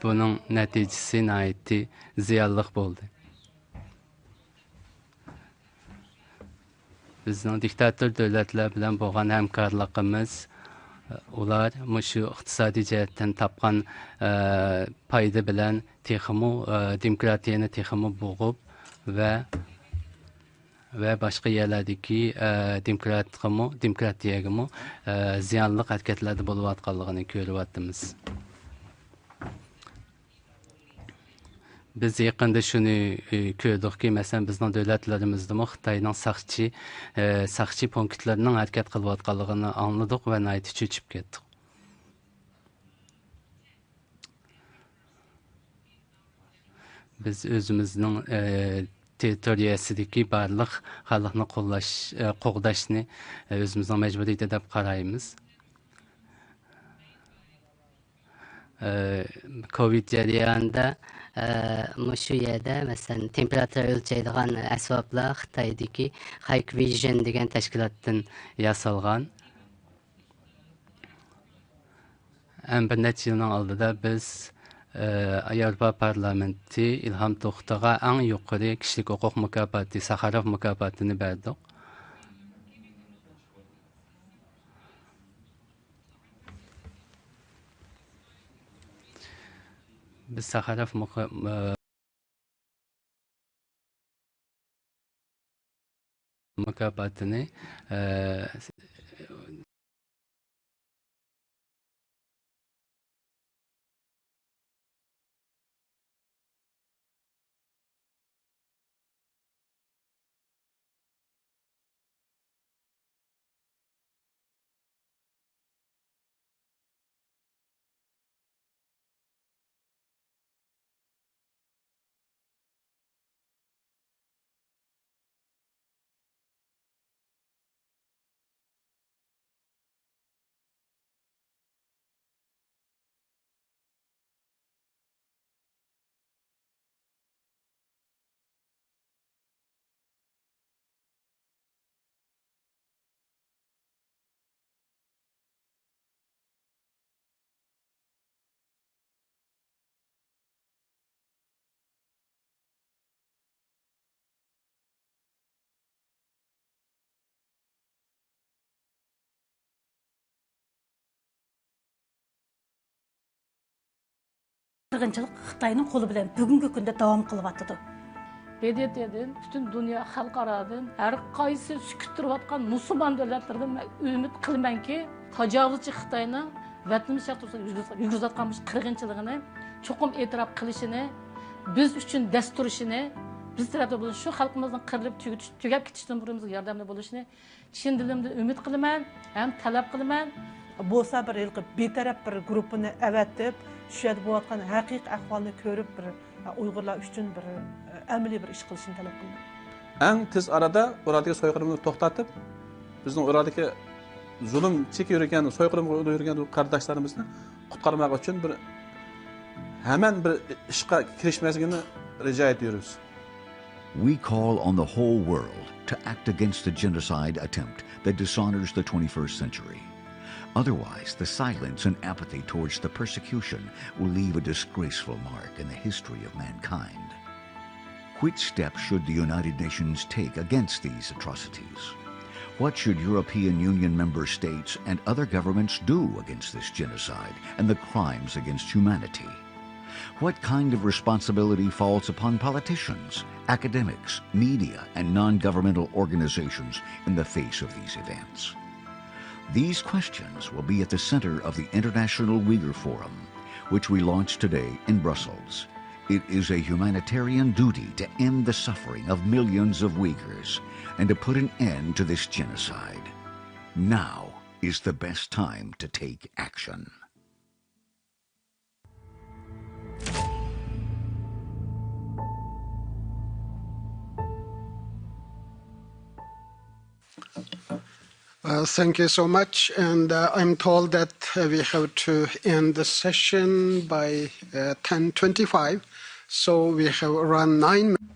بۇنىڭ نەتىجىسى ناھايىتى زىيانلىق بولدى. بىزنىڭ دىكتاتور دۆلەتلەر بىلەن بولغان ھەمكارلىقىمىز، ئۇلار مۇشۇ ئىقتىسادىي جەھەتتىن تاپقان، ئە، پايدا بىلەن تېخىمۇ، ئە، دېموكراتىيەنى تېخىمۇ بوغۇپ ۋە ۋە باشقا يەرلەردىكى، ئە، دېموكراتقىمۇ، دېموكراتىيەگىمۇ، ئە، زىيانلىق ھەرىكەتلەردە بولۇۋاتقانلىقىنى كۆرۈۋاتىمىز. بىز يېقىندا شۇنى، ئى، كۆردۇقكى، مەسىلەن، بىزنىڭ دۆلەتلىرىمىزدىمۇ خىتاينىڭ ساقچى، ئى، ساقچى پونكىتلىرىنىڭ ھەرىكەت قىلىۋاتقانلىقىنى ئاڭلىدۇق ۋە ناھايىتى چۆچۈپ كەتتۇق. بىز ئۆزىمىزنىڭ، ئى، تېررىتورىيەسىدىكى بارلىق خەلقنى قوللاش، ئى، قوغداشنى، ئى، ئۆزىمىزنىڭ مەجبۇرىيىتى دەپ قارايمىز. ئى، كوۋىد جەريانىدا، ئى، مۇشۇ يەردە، مەسىلەن، تېمپېراتۇرا ئۆلچەيدىغان ئەسۋابلار خىتايدىكى خايكۋىژن دېگەن تەشكىلاتتىن ياسالغان. ھەم بىر نەچچە يىلنىڭ ئالدىدا بىز، ئى، ياۋروپا پارلامېنتى ئىلھام توختىغا ئەڭ يۇقىرى كىشىلىك ھوقۇق مۇكاپاتى، ساخاروف مۇكاپاتىنى بەردۇق. بىز ساخاروف مۇكا-، ئى، مۇكاپاتىنى، ئە، قىرغىنچىلىق خىتاينىڭ قولى بىلەن بۈگۈنكى كۈندە داۋام قىلىۋاتىدۇ. ھىدايەتىدىن، پۈتۈن دۇنيا خەلقئارادىن، ھەر قايسى سۈكۈت تۇرۇۋاتقان مۇسۇلمان دۆلەتلىرىدىن مەن ئۈمىد قىلىمەنكى، تاجاۋۇزچى خىتاينىڭ ۋەتىنىمىز شەرقىي تۈركىستاندا يۈرگۈزۈۋاتقان مۇشۇ قىرغىنچىلىقىنى چوقۇم ئېتىراپ قىلىشىنى، بىز ئۈچۈن دەس تۇرۇشىنى، بىز تەرەپتە بولۇش، شۇ خەلقىمىزنىڭ قىرىلىپ تۈگىتىش-، تۈگەپ كېتىشتىن بۇرۇن بىزگە ياردەمدە بولۇشىنى چىن دىلىمدىن ئۈمىد قىلىمەن ھەم تەلەپ قىلىمەن. بولسا بىر ھېلىقى بىتەرەپ بىر گۇرۇپپىنى ئەۋەتىپ، شۇ يەردە بولۇۋاتقان ھەقىقىي ئەھۋالنى كۆرۈپ، بىر ئۇيغۇرلار ئۈچۈن بىر ئەمەلىي بىر ئىش قىلىشىنى تەلەپ قىلىمەن. ئەڭ تېز ئارىدا ئۇراردىكى سويقىرىمنى توختاتىپ، بىزنىڭ ئۇراردىكى زۇلۇم چېكىپ يۈرگەن، سويقىرىمغا يۈرگەن قېرىنداشلىرىمىزنى قۇتقارماق ئۈچۈن بىر ھەمەن بىر ئىشقا كىرىشمەسلىكىنى رىجا ئېتىۋېرىمىز. We call on the whole world to act against the genocide attempt that dishonors the twenty-first century. Otherwise, the silence and apathy towards the persecution will leave a disgraceful mark in the history of mankind. Which steps should the United Nations take against these atrocities? What should European Union member states and other governments do against this genocide and the crimes against humanity? What kind of responsibility falls upon politicians, academics, media, and non-governmental organizations in the face of these events? These questions will be at the center of the International Uyghur Forum, which we launched today in Brussels. It is a humanitarian duty to end the suffering of millions of Uyghurs and to put an end to this genocide. Now is the best time to take action. Uh, thank you so much. And uh, I'm told that uh, we have to end the session by uh, ten twenty-five. So we have around nine minutes.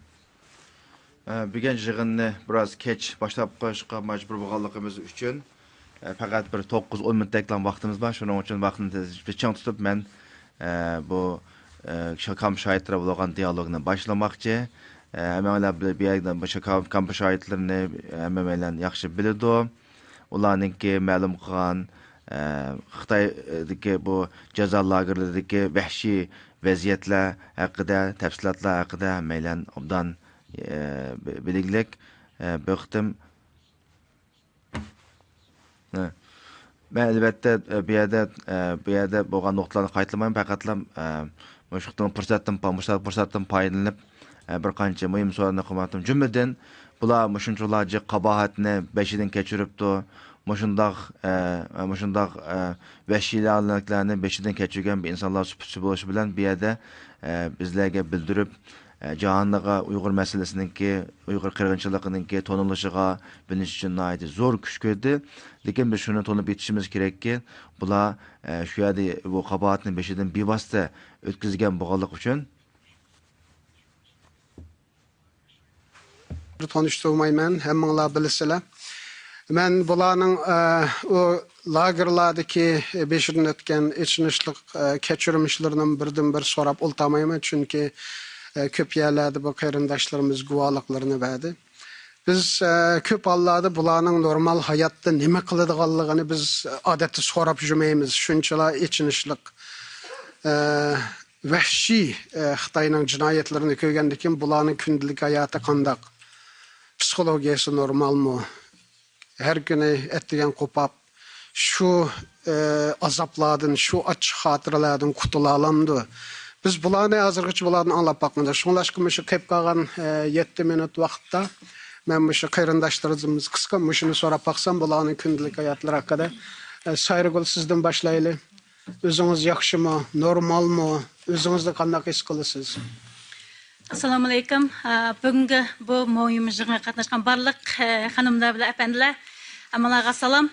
ئە، بۈگۈن يىغىننى بىراز كەچ باشلاپ قويۇشقا مەجبۇر بولغانلىقىمىز ئۈچۈن، ئە، پەقەت بىر توققۇز ئون مىنۇتتەكلا ۋاقتىمىز بار. شۇنىڭ ئۈچۈن ۋاقىتنى تېز-، چىڭ تۇتۇپ، مەن، ئە، بۇ، ئە، شاكام شاھىتلىرى بولغان دىيالوگنى باشلىماقچى. ئە، ھەممەڭلار بىلە بۇ يەردە بۇ شاكام شاھىتلىرىنى ھەممەيلەن ياخشى بىلىدۇ. ئۇلارنىڭكى مەلۇم قىلغان، ئە، خىتايدىكى بۇ جازا لاگېرلىرىدىكى ۋەھشىي ۋەزىيەتلەر ھەققىدە، تەپسىلاتلار ھەققىدە ھەممەيلەن ئوبدان ئە، بى-، بىلىگلىك، ئە، بىر قېتىم، ئە، مەن ئەلۋەتتە، ئە، بۇ يەردە، ئە، بۇ يەردە بولغان نۇقتىلارنى قايتىلىمايمەن، پەقەتلا، ئە، مۇشۇ قېتىملىق پۇرسەتتىن، مۇشۇ پۇرسەتتىن پايدىلىنىپ، ئە، بىر قانچە مۇھىم سوئالنى قويماقتىم. جۈملىدىن، بۇلار مۇشۇنچىلا جىق قاباھەتنى بېشىدىن كەچۈرۈپتۇ. مۇشۇنداق، ئە، مۇشۇنداق، ئە، ۋەھشىيلەرنى بېشىدىن كەچۈرگەن بىر ئىنسانلار سۈپىتى بولۇشى بىلەن، بۇ يەردە، ئە، بىزلەرگە بىلدۈرۈپ، ئە، جاھانغا ئۇيغۇر مەسىلىسىنىڭكى، ئۇيغۇر قىرغىنچىلىقىنىڭكى تونۇلۇشىغا، بىلىنىشى ئۈچۈن ناھايىتى زور كۈچ كىردى. لېكىن بىز شۇنى تونۇپ يېتىشىمىز كېرەككى، بۇلار، ئە، شۇ يەردە بۇ قاباھەتنى بېشىدىن بىۋاسىتە ئۆتكۈزگەن بولغانلىقى ئۈچۈن، تونۇشتۇرمايمەن، ھەممىڭلار بىلىسىلەر. مەن بۇلارنىڭ، ئە، ئۇ لاگېرلاردىكى بېشىدىن ئۆتكەن ئېچىنىشلىق، ئە، كەچۈرمىشلىرىنىمۇ بىردىنبىر سوراپ ئولتۇرمايمەن، چۈنكى، ئە، كۆپ يەرلەردە بۇ قېرىنداشلىرىمىز گۇۋاھلىقلىرىنى بەردى. بىز، ئە، كۆپ ھاللاردا بۇلارنىڭ نورمال ھاياتتا نېمە قىلىدىغانلىقىنى بىز، ئادەتتە سوراپ يۈرمەيمىز. شۇنچىلا ئېچىنىشلىق، ئە، ۋەھشىي، ئە، خىتاينىڭ جىنايەتلىرىنى كۆرگەندىن كېيىن، بۇلارنىڭ كۈندىلىك ھاياتى قانداق؟ پسىخولوگىيەسى نورمالمۇ؟ ھەر كۈنى ئەتىگەن قوپاپ، شۇ، ئە، ئازابلاردىن، شۇ ئاچچىق خاتىرىلەردىن قۇتۇلالامدۇ؟ بىز بۇلارنى ھازىرغىچە بۇلاردىن ئاڭلاپ باقمىدۇق. شۇڭلاشقا مۇشۇ قېلىپ قالغان، ئە، يەتتە مىنۇت ۋاقىتتا مەن مۇشۇ قېرىنداشلىرىمىز قىسقا مۇشۇنى سوراپ باقسام، بۇلارنىڭ كۈندىلىك ھاياتلىرى ھەققىدە، ئە، سايرىگۈل، سىزدىن باشلايلى. ئۆزىڭىز ياخشىمۇ، نورمالمۇ؟ ئۆزىڭىزنى قانداق ھېس قىلىسىز؟ ئەسسالامۇئەلەيكۇم. ئە، بۈگۈنكى بۇ مۇھىم يىغىنغا قاتناشقان بارلىق، ئە، خانىملار بىلەن ئەپەندىلەر، ھەممىڭلارغا سالام.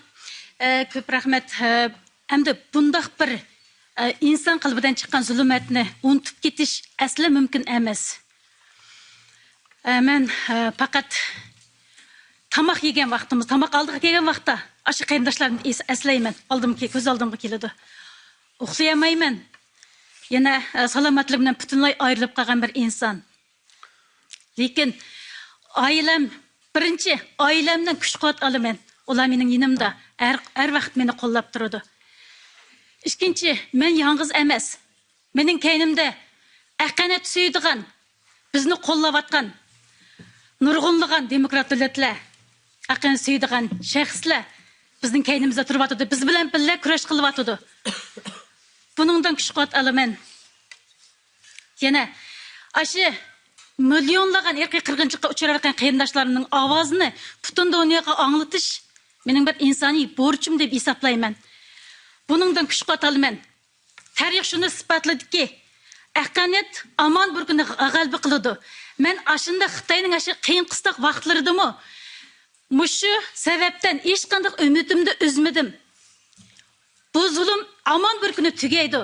ئە، كۆپ رەھمەت. ئە، ئەمدى بۇنداق بىر، ئە، ئىنسان قەلبىدىن چىققان زۇلمەتنى ئۇنتۇپ كېتىش ئەسلى مۇمكىن ئەمەس. ئە، مەن، ئە، پەقەت تاماق يېگەن ۋاقتىمىز، تاماق ئالدىغا كەلگەن ۋاقىتتا ئاشۇ قېرىنداشلارنى ئېس-، ئەسلەيمەن. ئالدىمغا كېلىدۇ، كۆز ئالدىمغا كېلىدۇ. ئۇخلىيالمايمەن. يەنە، ئە، سالامەتلىكىمدىن پۈتۈنلەي ئايرىلىپ قالغان بىر ئىنسان. لېكىن ئائىلەم، بىرىنچى، ئائىلەمدىن كۈچ-قۇۋۋەت ئالىمەن. ئۇلار مېنىڭ يېنىمدا، ھەر، ھەر ۋاقىت مېنى قوللاپ تۇرىدۇ. ئىككىنچى، مەن يالغۇز ئەمەس. مېنىڭ كەينىمدە ھەققانىيەت سۆيىدىغان، بىزنى قوللاۋاتقان نۇرغۇنلىغان دېموكرات دۆلەتلەر، ھەققانىيەت سۆيىدىغان شەخسلەر بىزنىڭ كەينىمىزدە تۇرۇۋاتىدۇ، بىز بىلەن بىللە كۈرەش قىلىۋاتىدۇ. بۇنىڭدىن كۈچ-قۇۋۋەت ئالىمەن. يەنە ئاشۇ مىليونلىغان ئىرقىي قىرغىنچىلىققا ئۇچراۋاتقان قېرىنداشلارنىڭ ئاۋازىنى پۈتۈن دۇنياغا ئاڭلىتىش مېنىڭ بىر ئىنسانىي بورچۇم دەپ ھېسابلايمەن. بۇنىڭدىن كۈچ-قۇۋۋەت ئالىمەن. تارىخ شۇنى ئىسپاتلىدىكى، ھەققانىيەت ھامان بىر كۈنى غەلىبە قىلىدۇ. مەن ئاشۇنداق خىتاينىڭ ئاشۇ قىيىن-قىستاق ۋاقىتلىرىدىمۇ مۇشۇ سەۋەبتىن ھېچقانداق ئۈمىدىمنى ئۈزمىدىم. بۇ زۇلۇم ھامان بىر كۈنى تۈگەيدۇ.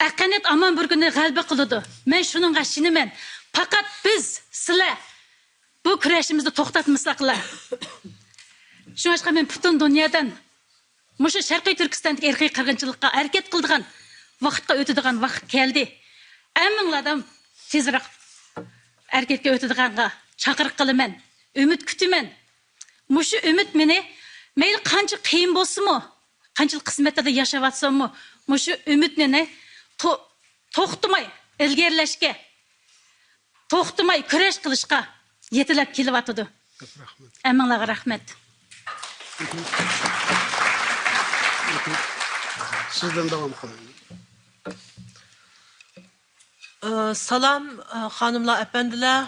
ھەققانىيەت ھامان بىر كۈنى غەلىبە قىلىدۇ. مەن شۇنىڭغا ئىشىنىمەن. پەقەت بىز، سىلەر بۇ كۈرەشىمىزنى توختاتمىساقلا. شۇڭلاشقا مەن پۈتۈن دۇنيادىن مۇشۇ شەرقىي تۈركىستاندىكى ئىرقىي قىرغىنچىلىققا ھەرىكەت قىلىدىغان ۋاقىتقا ئۆتىدىغان ۋاقىت كەلدى. ھەممىڭلاردىن تېزراق ھەرىكەتكە ئۆتىدىغانغا چاقىرىق قىلىمەن، ئۈمىد كۈتىمەن. مۇشۇ ئۈمىد مېنى مەيلى قانچە قىيىن بولسىمۇ، قانچىلىك قىسمەتلەردە ياشاۋاتساممۇ، مۇشۇ ئۈمىد مېنى تو-، توختىماي ئىلگىرىلەشكە، توختىماي كۈرەش قىلىشقا يېتىلەپ كېلىۋاتىدۇ. كۆپ رەھمەت. ھەممىڭلارغا رەھمەت. سىزدىن داۋام قىلىڭ. ئە، سالام، ئە، خانىملار، ئەپەندىلەر،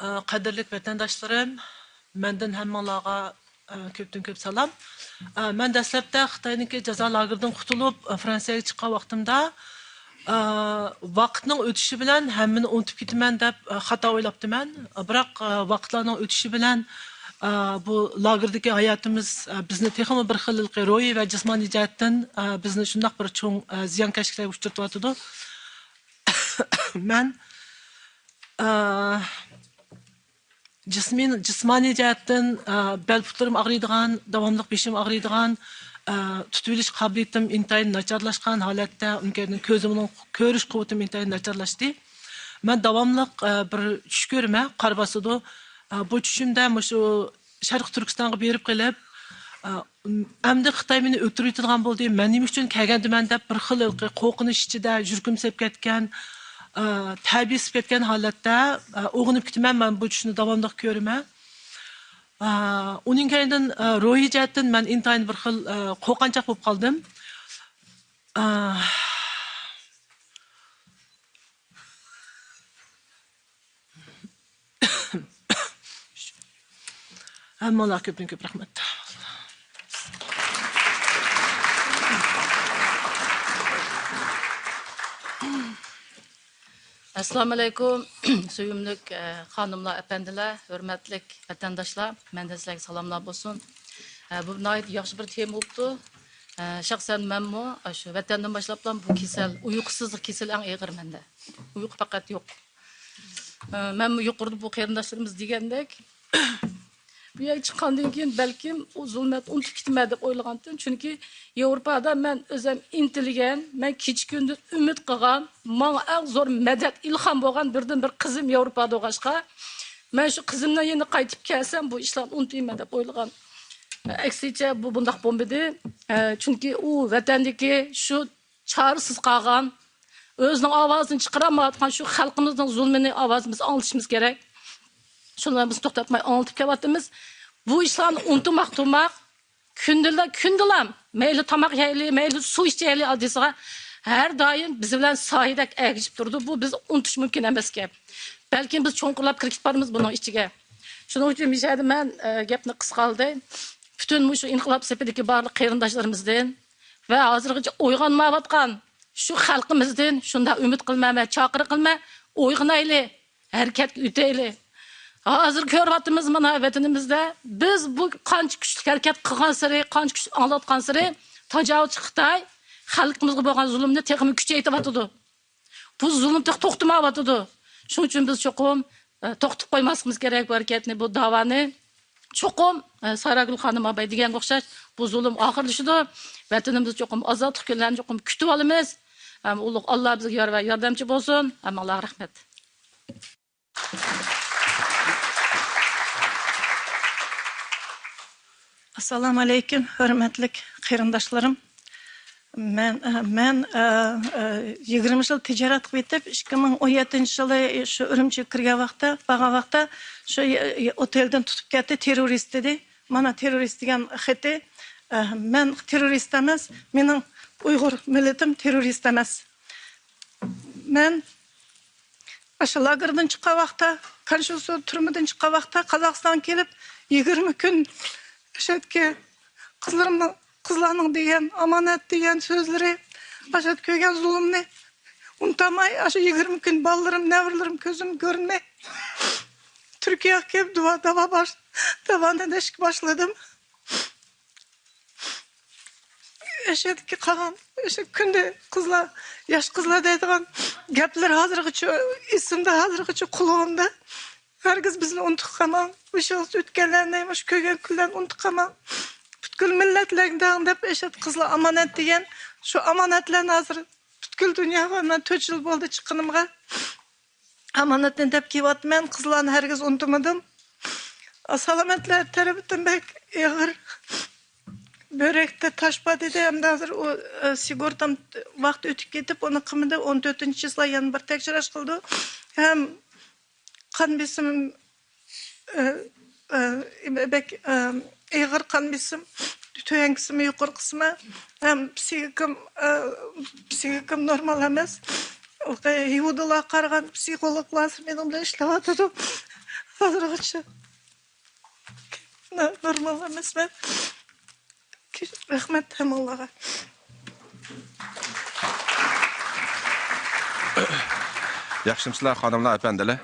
ئە، قەدىرلىك ۋەتەنداشلىرىم، مەندىن ھەممىڭلارغا، ئە، كۆپتىن كۆپ سالام. ئە، مەن دەسلەپتە خىتاينىڭكى جازا لاگېرىدىن قۇتۇلۇپ، ئە، فرانسىيەگە چىققان ۋاقتىمدا، ئە، ۋاقىتنىڭ ئۆتۈشى بىلەن ھەممىنى ئۇنتۇپ كېتىمەن دەپ، ئە، خاتا ئويلاپتىمەن. بىراق، ئە، ۋاقىتلارنىڭ ئۆتۈشى بىلەن، ئە، بۇ لاگېردىكى ھاياتىمىز، ئە، بىزنى تېخىمۇ بىر خىل روھىي ۋە جىسمانىي جەھەتتىن، ئە، بىزنى شۇنداق بىر چوڭ، ئە، زىيانكەشلىكلەرگە ئۇچرىتىۋاتىدۇ. مەن، ئە، جىسمىي-، جىسمانىي جەھەتتىن، ئە، بەل پۇتلىرىم ئاغرىيدىغان، داۋاملىق بېشىم ئاغرىيدىغان، ئە، تۇتۇۋېلىش قابىلىيىتىم ئىنتايىن ناچارلاشقان ھالەتتە، ئۇنىڭ كەينىدىن كۆزۈمنىڭ كۆرۈش قۇۋۋىتىم ئىنتايىن ناچارلاشتى. مەن داۋاملىق، ئە، بىر چۈش كۆرىمەن، قار باسىدۇ. ئە، بۇ چۈشۈمدە مۇشۇ شەرقىي تۈركىستانغا بېرىپ قېلىپ، ئە، ئەمدى خىتاي مېنى ئۆلتۈرۈۋېتىدىغان بولدى، مەن نېمە ئۈچۈن كەلگەندىمەن دەپ بىر خىل ھېلىقى قورقۇنچ ئىچىدە يۈرىكىم سېلىپ كەتكەن، ئە، تەبىئىي سېلىپ كەتكەن ھالەتتە، ئە، ئويغىنىپ كېتىمەن. مەن بۇ چۈشنى داۋاملىق كۆرىمەن. ئە، ئۇنىڭ كەينىدىن، ئە، روھىي جەھەتتىن مەن ئىنتايىن بىر خىل، ئە، قورقۇنچاق بولۇپ قالدىم. ئە، ھەممىڭلارغا كۆپتىن كۆپ رەھمەت. ئەسسالامۇئەلەيكۇم، سۆيۈملۈك، ئە، خانىملار، ئەپەندىلەر، ھۆرمەتلىك ۋەتەنداشلار، مەندىن سىلەرگە سالاملار بولسۇن. ئە، بۇ ناھايىتى ياخشى بىر تېما بوپتۇ. ئە، شەخسەن مەنمۇ، ئاشۇ ۋەتەندىن باشلاپلا بۇ كېسەل، ئۇيقۇسىزلىق كېسىلى ئەڭ ئېغىر مەندە. ئۇيقۇ پەقەت يوق. ئە، مەنمۇ يۇقىرىدا بۇ قېرىنداشلىرىمىز دېگەندەك، بۇ يەرگە چىققاندىن كېيىن بەلكىم ئۇ زۇلمەتنى ئۇنتۇپ كېتىمەن دەپ ئويلىغانتىم. چۈنكى ياۋروپادا مەن ئۆزۈم ئىنتىلگەن، مەن كېچە-كۈندۈز ئۈمىد قىلغان، ماڭا ئەڭ زور مەدەت، ئىلھام بولغان بىردىنبىر قىزىم ياۋروپادا بولغاچقا، مەن شۇ قىزىمنىڭ يېنىغا قايتىپ كەلسەم، بۇ ئىشلارنى ئۇنتۇيمەن دەپ ئويلىغان. ئەكسىچە، بۇ بۇنداق بولمىدى. ئە، چۈنكى ئۇ ۋەتەندىكى شۇ چارىسىز قالغان، ئۆزىنىڭ ئاۋازىنى چىقىرالمايۋاتقان شۇ خەلقىمىزنىڭ زۇلمىنى ئاۋازىمىزنى ئاڭلىتىشىمىز كېرەك. شۇنى بىز توختاتماي ئاڭلىتىپ كېلىۋاتىمىز. بۇ ئىشلارنى ئۇنتۇماق تۇرماق، كۈندىلا، كۈندىلا مەيلى تاماق يەيلى، مەيلى سۇ ئىچەيلى ئاددىيسىغا، ھەر دائىم بىز بىلەن سايىدەك ئەگىشىپ تۇرىدۇ. بۇ بىز ئۇنتۇش مۇمكىن ئەمەس گەپ. بەلكىم بىز چوڭقۇرلاپ كىرىپ كېتىپ بارىمىز بۇنىڭ ئىچىگە. شۇنىڭ ئۈچۈن مۇشۇ يەردە مەن، ئە، گەپنى قىسقا قىلدىم. پۈتۈن مۇشۇ ئىنقىلاب سېپىدىكى بارلىق قېرىنداشلىرىمىزدىن ۋە ھازىرغىچە ئويغانمايۋاتقان شۇ خەلقىمىزدىن شۇنداق ئۈمىد قىلىمەن ۋە چاقىرىق قىلىمەن، ئويغىنايلى، ھەرىكەتكە ئۆتەيلى. ھازىر كۆرۈۋاتىمىز مانا ۋەتىنىمىزدە، بىز بۇ قانچە كۈچلۈك ھەرىكەت قىلغانسېرى، قانچە كۈچلۈك ئاڭلاتقانسېرى، تاجاۋۇزچى خىتاي خەلقىمىزگە بولغان زۇلۇمنى تېخىمۇ كۈچەيتىۋاتىدۇ. بۇ زۇلۇم تېخى توختىمايۋاتىدۇ. شۇنىڭ ئۈچۈن بىز چوقۇم، ئە، توختىتىپ قويماسلىقىمىز كېرەك بۇ ھەرىكەتنى، بۇ داۋانى. چوقۇم، ئە، ساراگۈل خانىم ئاباي دېگەنگە ئوخشاش بۇ زۇلۇم ئاخىرلىشىدۇ. ۋەتىنىمىزدە چوقۇم ئازادلىق كۈنلەرنى چوقۇم كۈتۈۋالىمىز. ھەم ئۇلۇغ ئاللا بىزگە يار ۋە ياردەمچى بولسۇن. ھەممىڭلارغا رەھمەت. ئەسسالامۇئەلەيكۇم، ھۆرمەتلىك قېرىنداشلىرىم. مەن، ئە، مەن، ئە، ئە، يىگىرمە يىل تىجارەت قىلىپ يېتىپ، ئىككى مىڭ ئون يەتتىنچى يىلى شۇ ئۈرۈمچىگە كىرگەن ۋاقىتتا، بارغان ۋاقىتتا شۇ، ئە، ئوتېلدىن تۇتۇپ كەتتى، تېررورىست دېدى. مانا تېررورىست دېگەن خېتى. ئە، مەن تېررورىست ئەمەس، مېنىڭ ئۇيغۇر مىللىتىم تېررورىست ئەمەس. مەن ئاشۇ لاگېردىن چىققان ۋاقىتتا، كانشۇسۇ تۈرمىدىن چىققان ۋاقىتتا قازاقىستانغا كېلىپ، يىگىرمە كۈن ئەشەدىكى قىزلىرىمنىڭ، قىزلارنىڭ دېگەن، ئامانەت دېگەن سۆزلىرى، ئاشەدە كۆرگەن زۇلۇمنى ئۇنتۇماي، ئاشۇ يىگىرمە كۈن بالىلىرىم، نەۋرىلىرىم كۆزۈم كۆرۈنمەي، تۈركىيەگە كېلىپ دۇئا، داۋا باش-، داۋانى ئىلىشكە باشلىدىم. ئەشەدىكى قالغان، ئەشە كۈندە قىزلار، ياش قىزلار دەيدىغان گەپلەر ھازىرغىچە ئېسىمدە، ھازىرغىچە قۇلىقىمدا. ھەرگىز بىزنى ئۇنتۇپ قالماڭ. مۇشۇ ئۆتكەنلەرنى، مۇشۇ كۆرگەن كۈنلەرنى ئۇنتۇپ قالماڭ. پۈتكۈل مىللەتلەرگە دەڭ دەپ، ئەشەد قىزلار ئامانەت دېگەن. شۇ ئامانەتلەرنى ھازىر پۈتكۈل دۇنياغا، مەن تۆت يىل بولدى چىققىنىمغا. ئامانەتنى دەپ كېلىۋاتىمەن، قىزلارنى ھەرگىز ئۇنتۇمىدىم. سالامەتلەر تەرىپىدىن بەك ئېغىر. بۆرەكتە تاش بار دېدى، ئەمدى ھازىر ئۇ، ئە، سىگورتام ۋاقتى ئۆتۈپ كېتىپ، ئۇنى قىلمىدى. ئون تۆتىنچى چىسلا يەنە بىر تەكشۈرۈش قىلىدۇ. ھەم قان بېسىم، ئە، ئە، بەك، ئە، ئېغىر قان بېسىم، تۆۋەنكىسىمۇ، يۇقىرىقىسىمۇ، ھەم پسىخىكام، ئە، پسىخىكام نورمال ئەمەس. ھېلىقى يىھۇدىيلارغا قارىغان پسىخولوگلار مېنىڭ بىلەن ئىشلەۋاتىدۇ ھازىرغىچە. نورمال ئەمەسمەن. رەھمەت ھەممىڭلارغا. ياخشىمسىلەر خانىملار، ئەپەندىلەر؟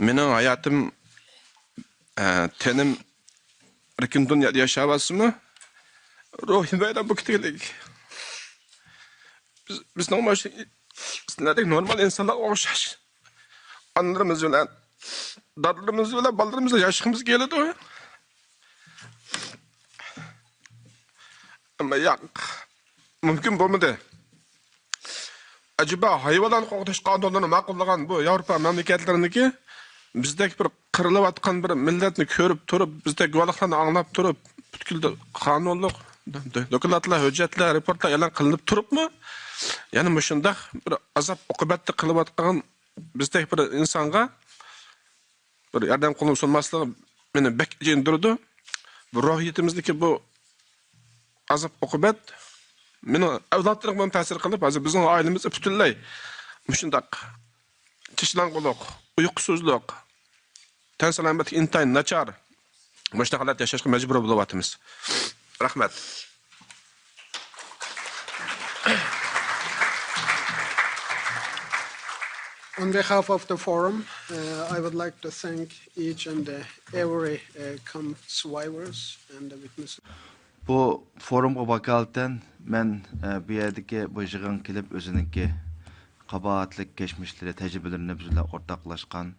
مېنىڭ ھاياتىم، ئە، تېنىم ئەركىن دۇنيادا ياشاۋاتسىمۇ، روھىم ۋەيران بولۇپ كېتىۋاتىدۇ. بىز، بىزنىڭ مۇشۇ سىلەردەك نورمال ئىنسانلارغا ئوخشاش ئانىلىرىمىز بىلەن، دادىلىرىمىز بىلەن بالىلىرىمىز بىلەن ياشىغىمىز كېلىدۇ. ئەمما ياق، مۇمكىن بولمىدى. ئەجەبا ھايۋانلارنى قوغداش قانۇنلىرىنى ماقۇللىغان بۇ ياۋروپا مەملىكەتلىرىنىڭكى بىزدەك بىر قىرىلىۋاتقان بىر مىللەتنى كۆرۈپ تۇرۇپ، بىزدەك گۇۋاھلىقلارنى ئاڭلاپ تۇرۇپ، پۈتكۈل قانۇنلۇق دوكلاتلار، ھۆججەتلەر، رېپورتلار ئېلان قىلىنىپ تۇرۇپمۇ، يەنە مۇشۇنداق بىر ئازاب ئوقۇبەتتە قىلىۋاتقان بىزدەك بىر ئىنسانغا بىر ياردەم قولىنى سۇنماسلىقى مېنى بەك ئېچىندۇرىدۇ. بۇ روھىيىتىمىزدىكى بۇ ئازاب ئوقۇبەت مېنىڭ ئەۋلادلىرىمغا تەسىر قىلىپ، ھازىر بىزنىڭ ئائىلىمىزدە پۈتۈنلەي مۇشۇنداق تىشلاڭغۇلۇق، ئۇيقۇسىزلىق، تەن سالامەتلىكى ئىنتايىن ناچار، مۇشۇنداق ھالەتتە ياشاشقا مەجبۇر بولۇۋاتىمىز. رەھمەت. On behalf of the forum, uh, I would like to thank each and uh, every uh, camp survivors and the witnesses. بۇ فورۇمغا ۋاكالىتەن مەن، ئە، بۇ يەردىكى بۇ يىغىنغا كېلىپ ئۆزىنىڭكى قاباھەتلىك كەچمىشلىرى، تەجرىبىلىرىنى بىز بىلەن ئورتاقلاشقان،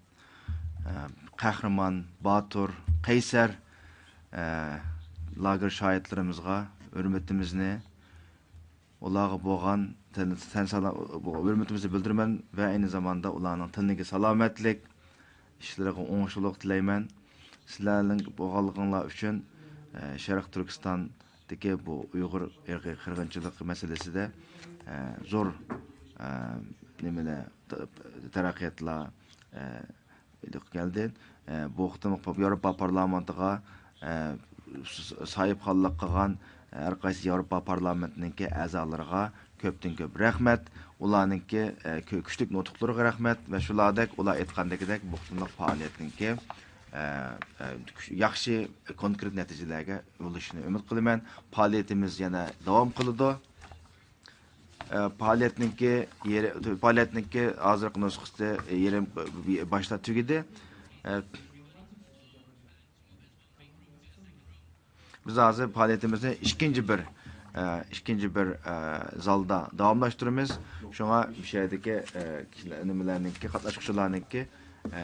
ئە، قەھرىمان، باتۇر، قەيسەر، ئە، لاگېر شاھىتلىرىمىزغا ھۆرمىتىمىزنى، ئۇلارغا بولغان تەن-، تەن سالا-، ھۆرمىتىمىزنى بىلدۈرىمەن ۋە ئەينى زاماندا ئۇلارنىڭ تېنىگە سالامەتلىك، ئىشلىرىغا ئوڭۇشلۇق تىلەيمەن. سىلەرنىڭ بولغانلىقىڭلار ئۈچۈن، ئە، شەرقىي تۈركىستاندىكى بۇ ئۇيغۇر ئىرقىي قىرغىنچىلىقى مەسىلىسىدە، ئە، زور، ئە، نېمىلەر، ت-، تەرەققىياتلار، ئە، ئېلىپ كەلدى. ئە، بۇ قېتىملىق ياۋروپا پارلامېنتىغا، ئە، س-، ساھىبخانلىق قىلغان ھەر قايسى ياۋروپا پارلامېنتىنىڭكى ئەزالىرىغا كۆپتىن كۆپ رەھمەت. ئۇلارنىڭكى، ئە، كۈ-، كۈچلۈك نۇتۇقلىرىغا رەھمەت ۋە شۇلاردەك ئۇلار ئېيتقاندىكىدەك بۇ قېتىملىق پائالىيەتنىڭكى، ئە، ئە، كۈچ-، ياخشى كونكرېت نەتىجىلەرگە بولۇشىنى ئۈمىد قىلىمەن. پائالىيىتىمىز يەنە داۋام قىلىدۇ. ئە، پائالىيەتنىڭكى يېرى، پائالىيەتنىڭكى ھازىرقى نۇسخىسى يېرىم باشلاپ تۈگىدى. ئە، بىز ھازىر پائالىيىتىمىزنى ئىككىنچى بىر، ئە، ئىككىنچى بىر، ئە، زالدا داۋاملاشتۇرىمىز. شۇڭا مۇشۇ يەردىكى، ئە، كىشىلەر، نېمىلەرنىڭكى، قاتناشقۇچىلارنىڭكى، ئە،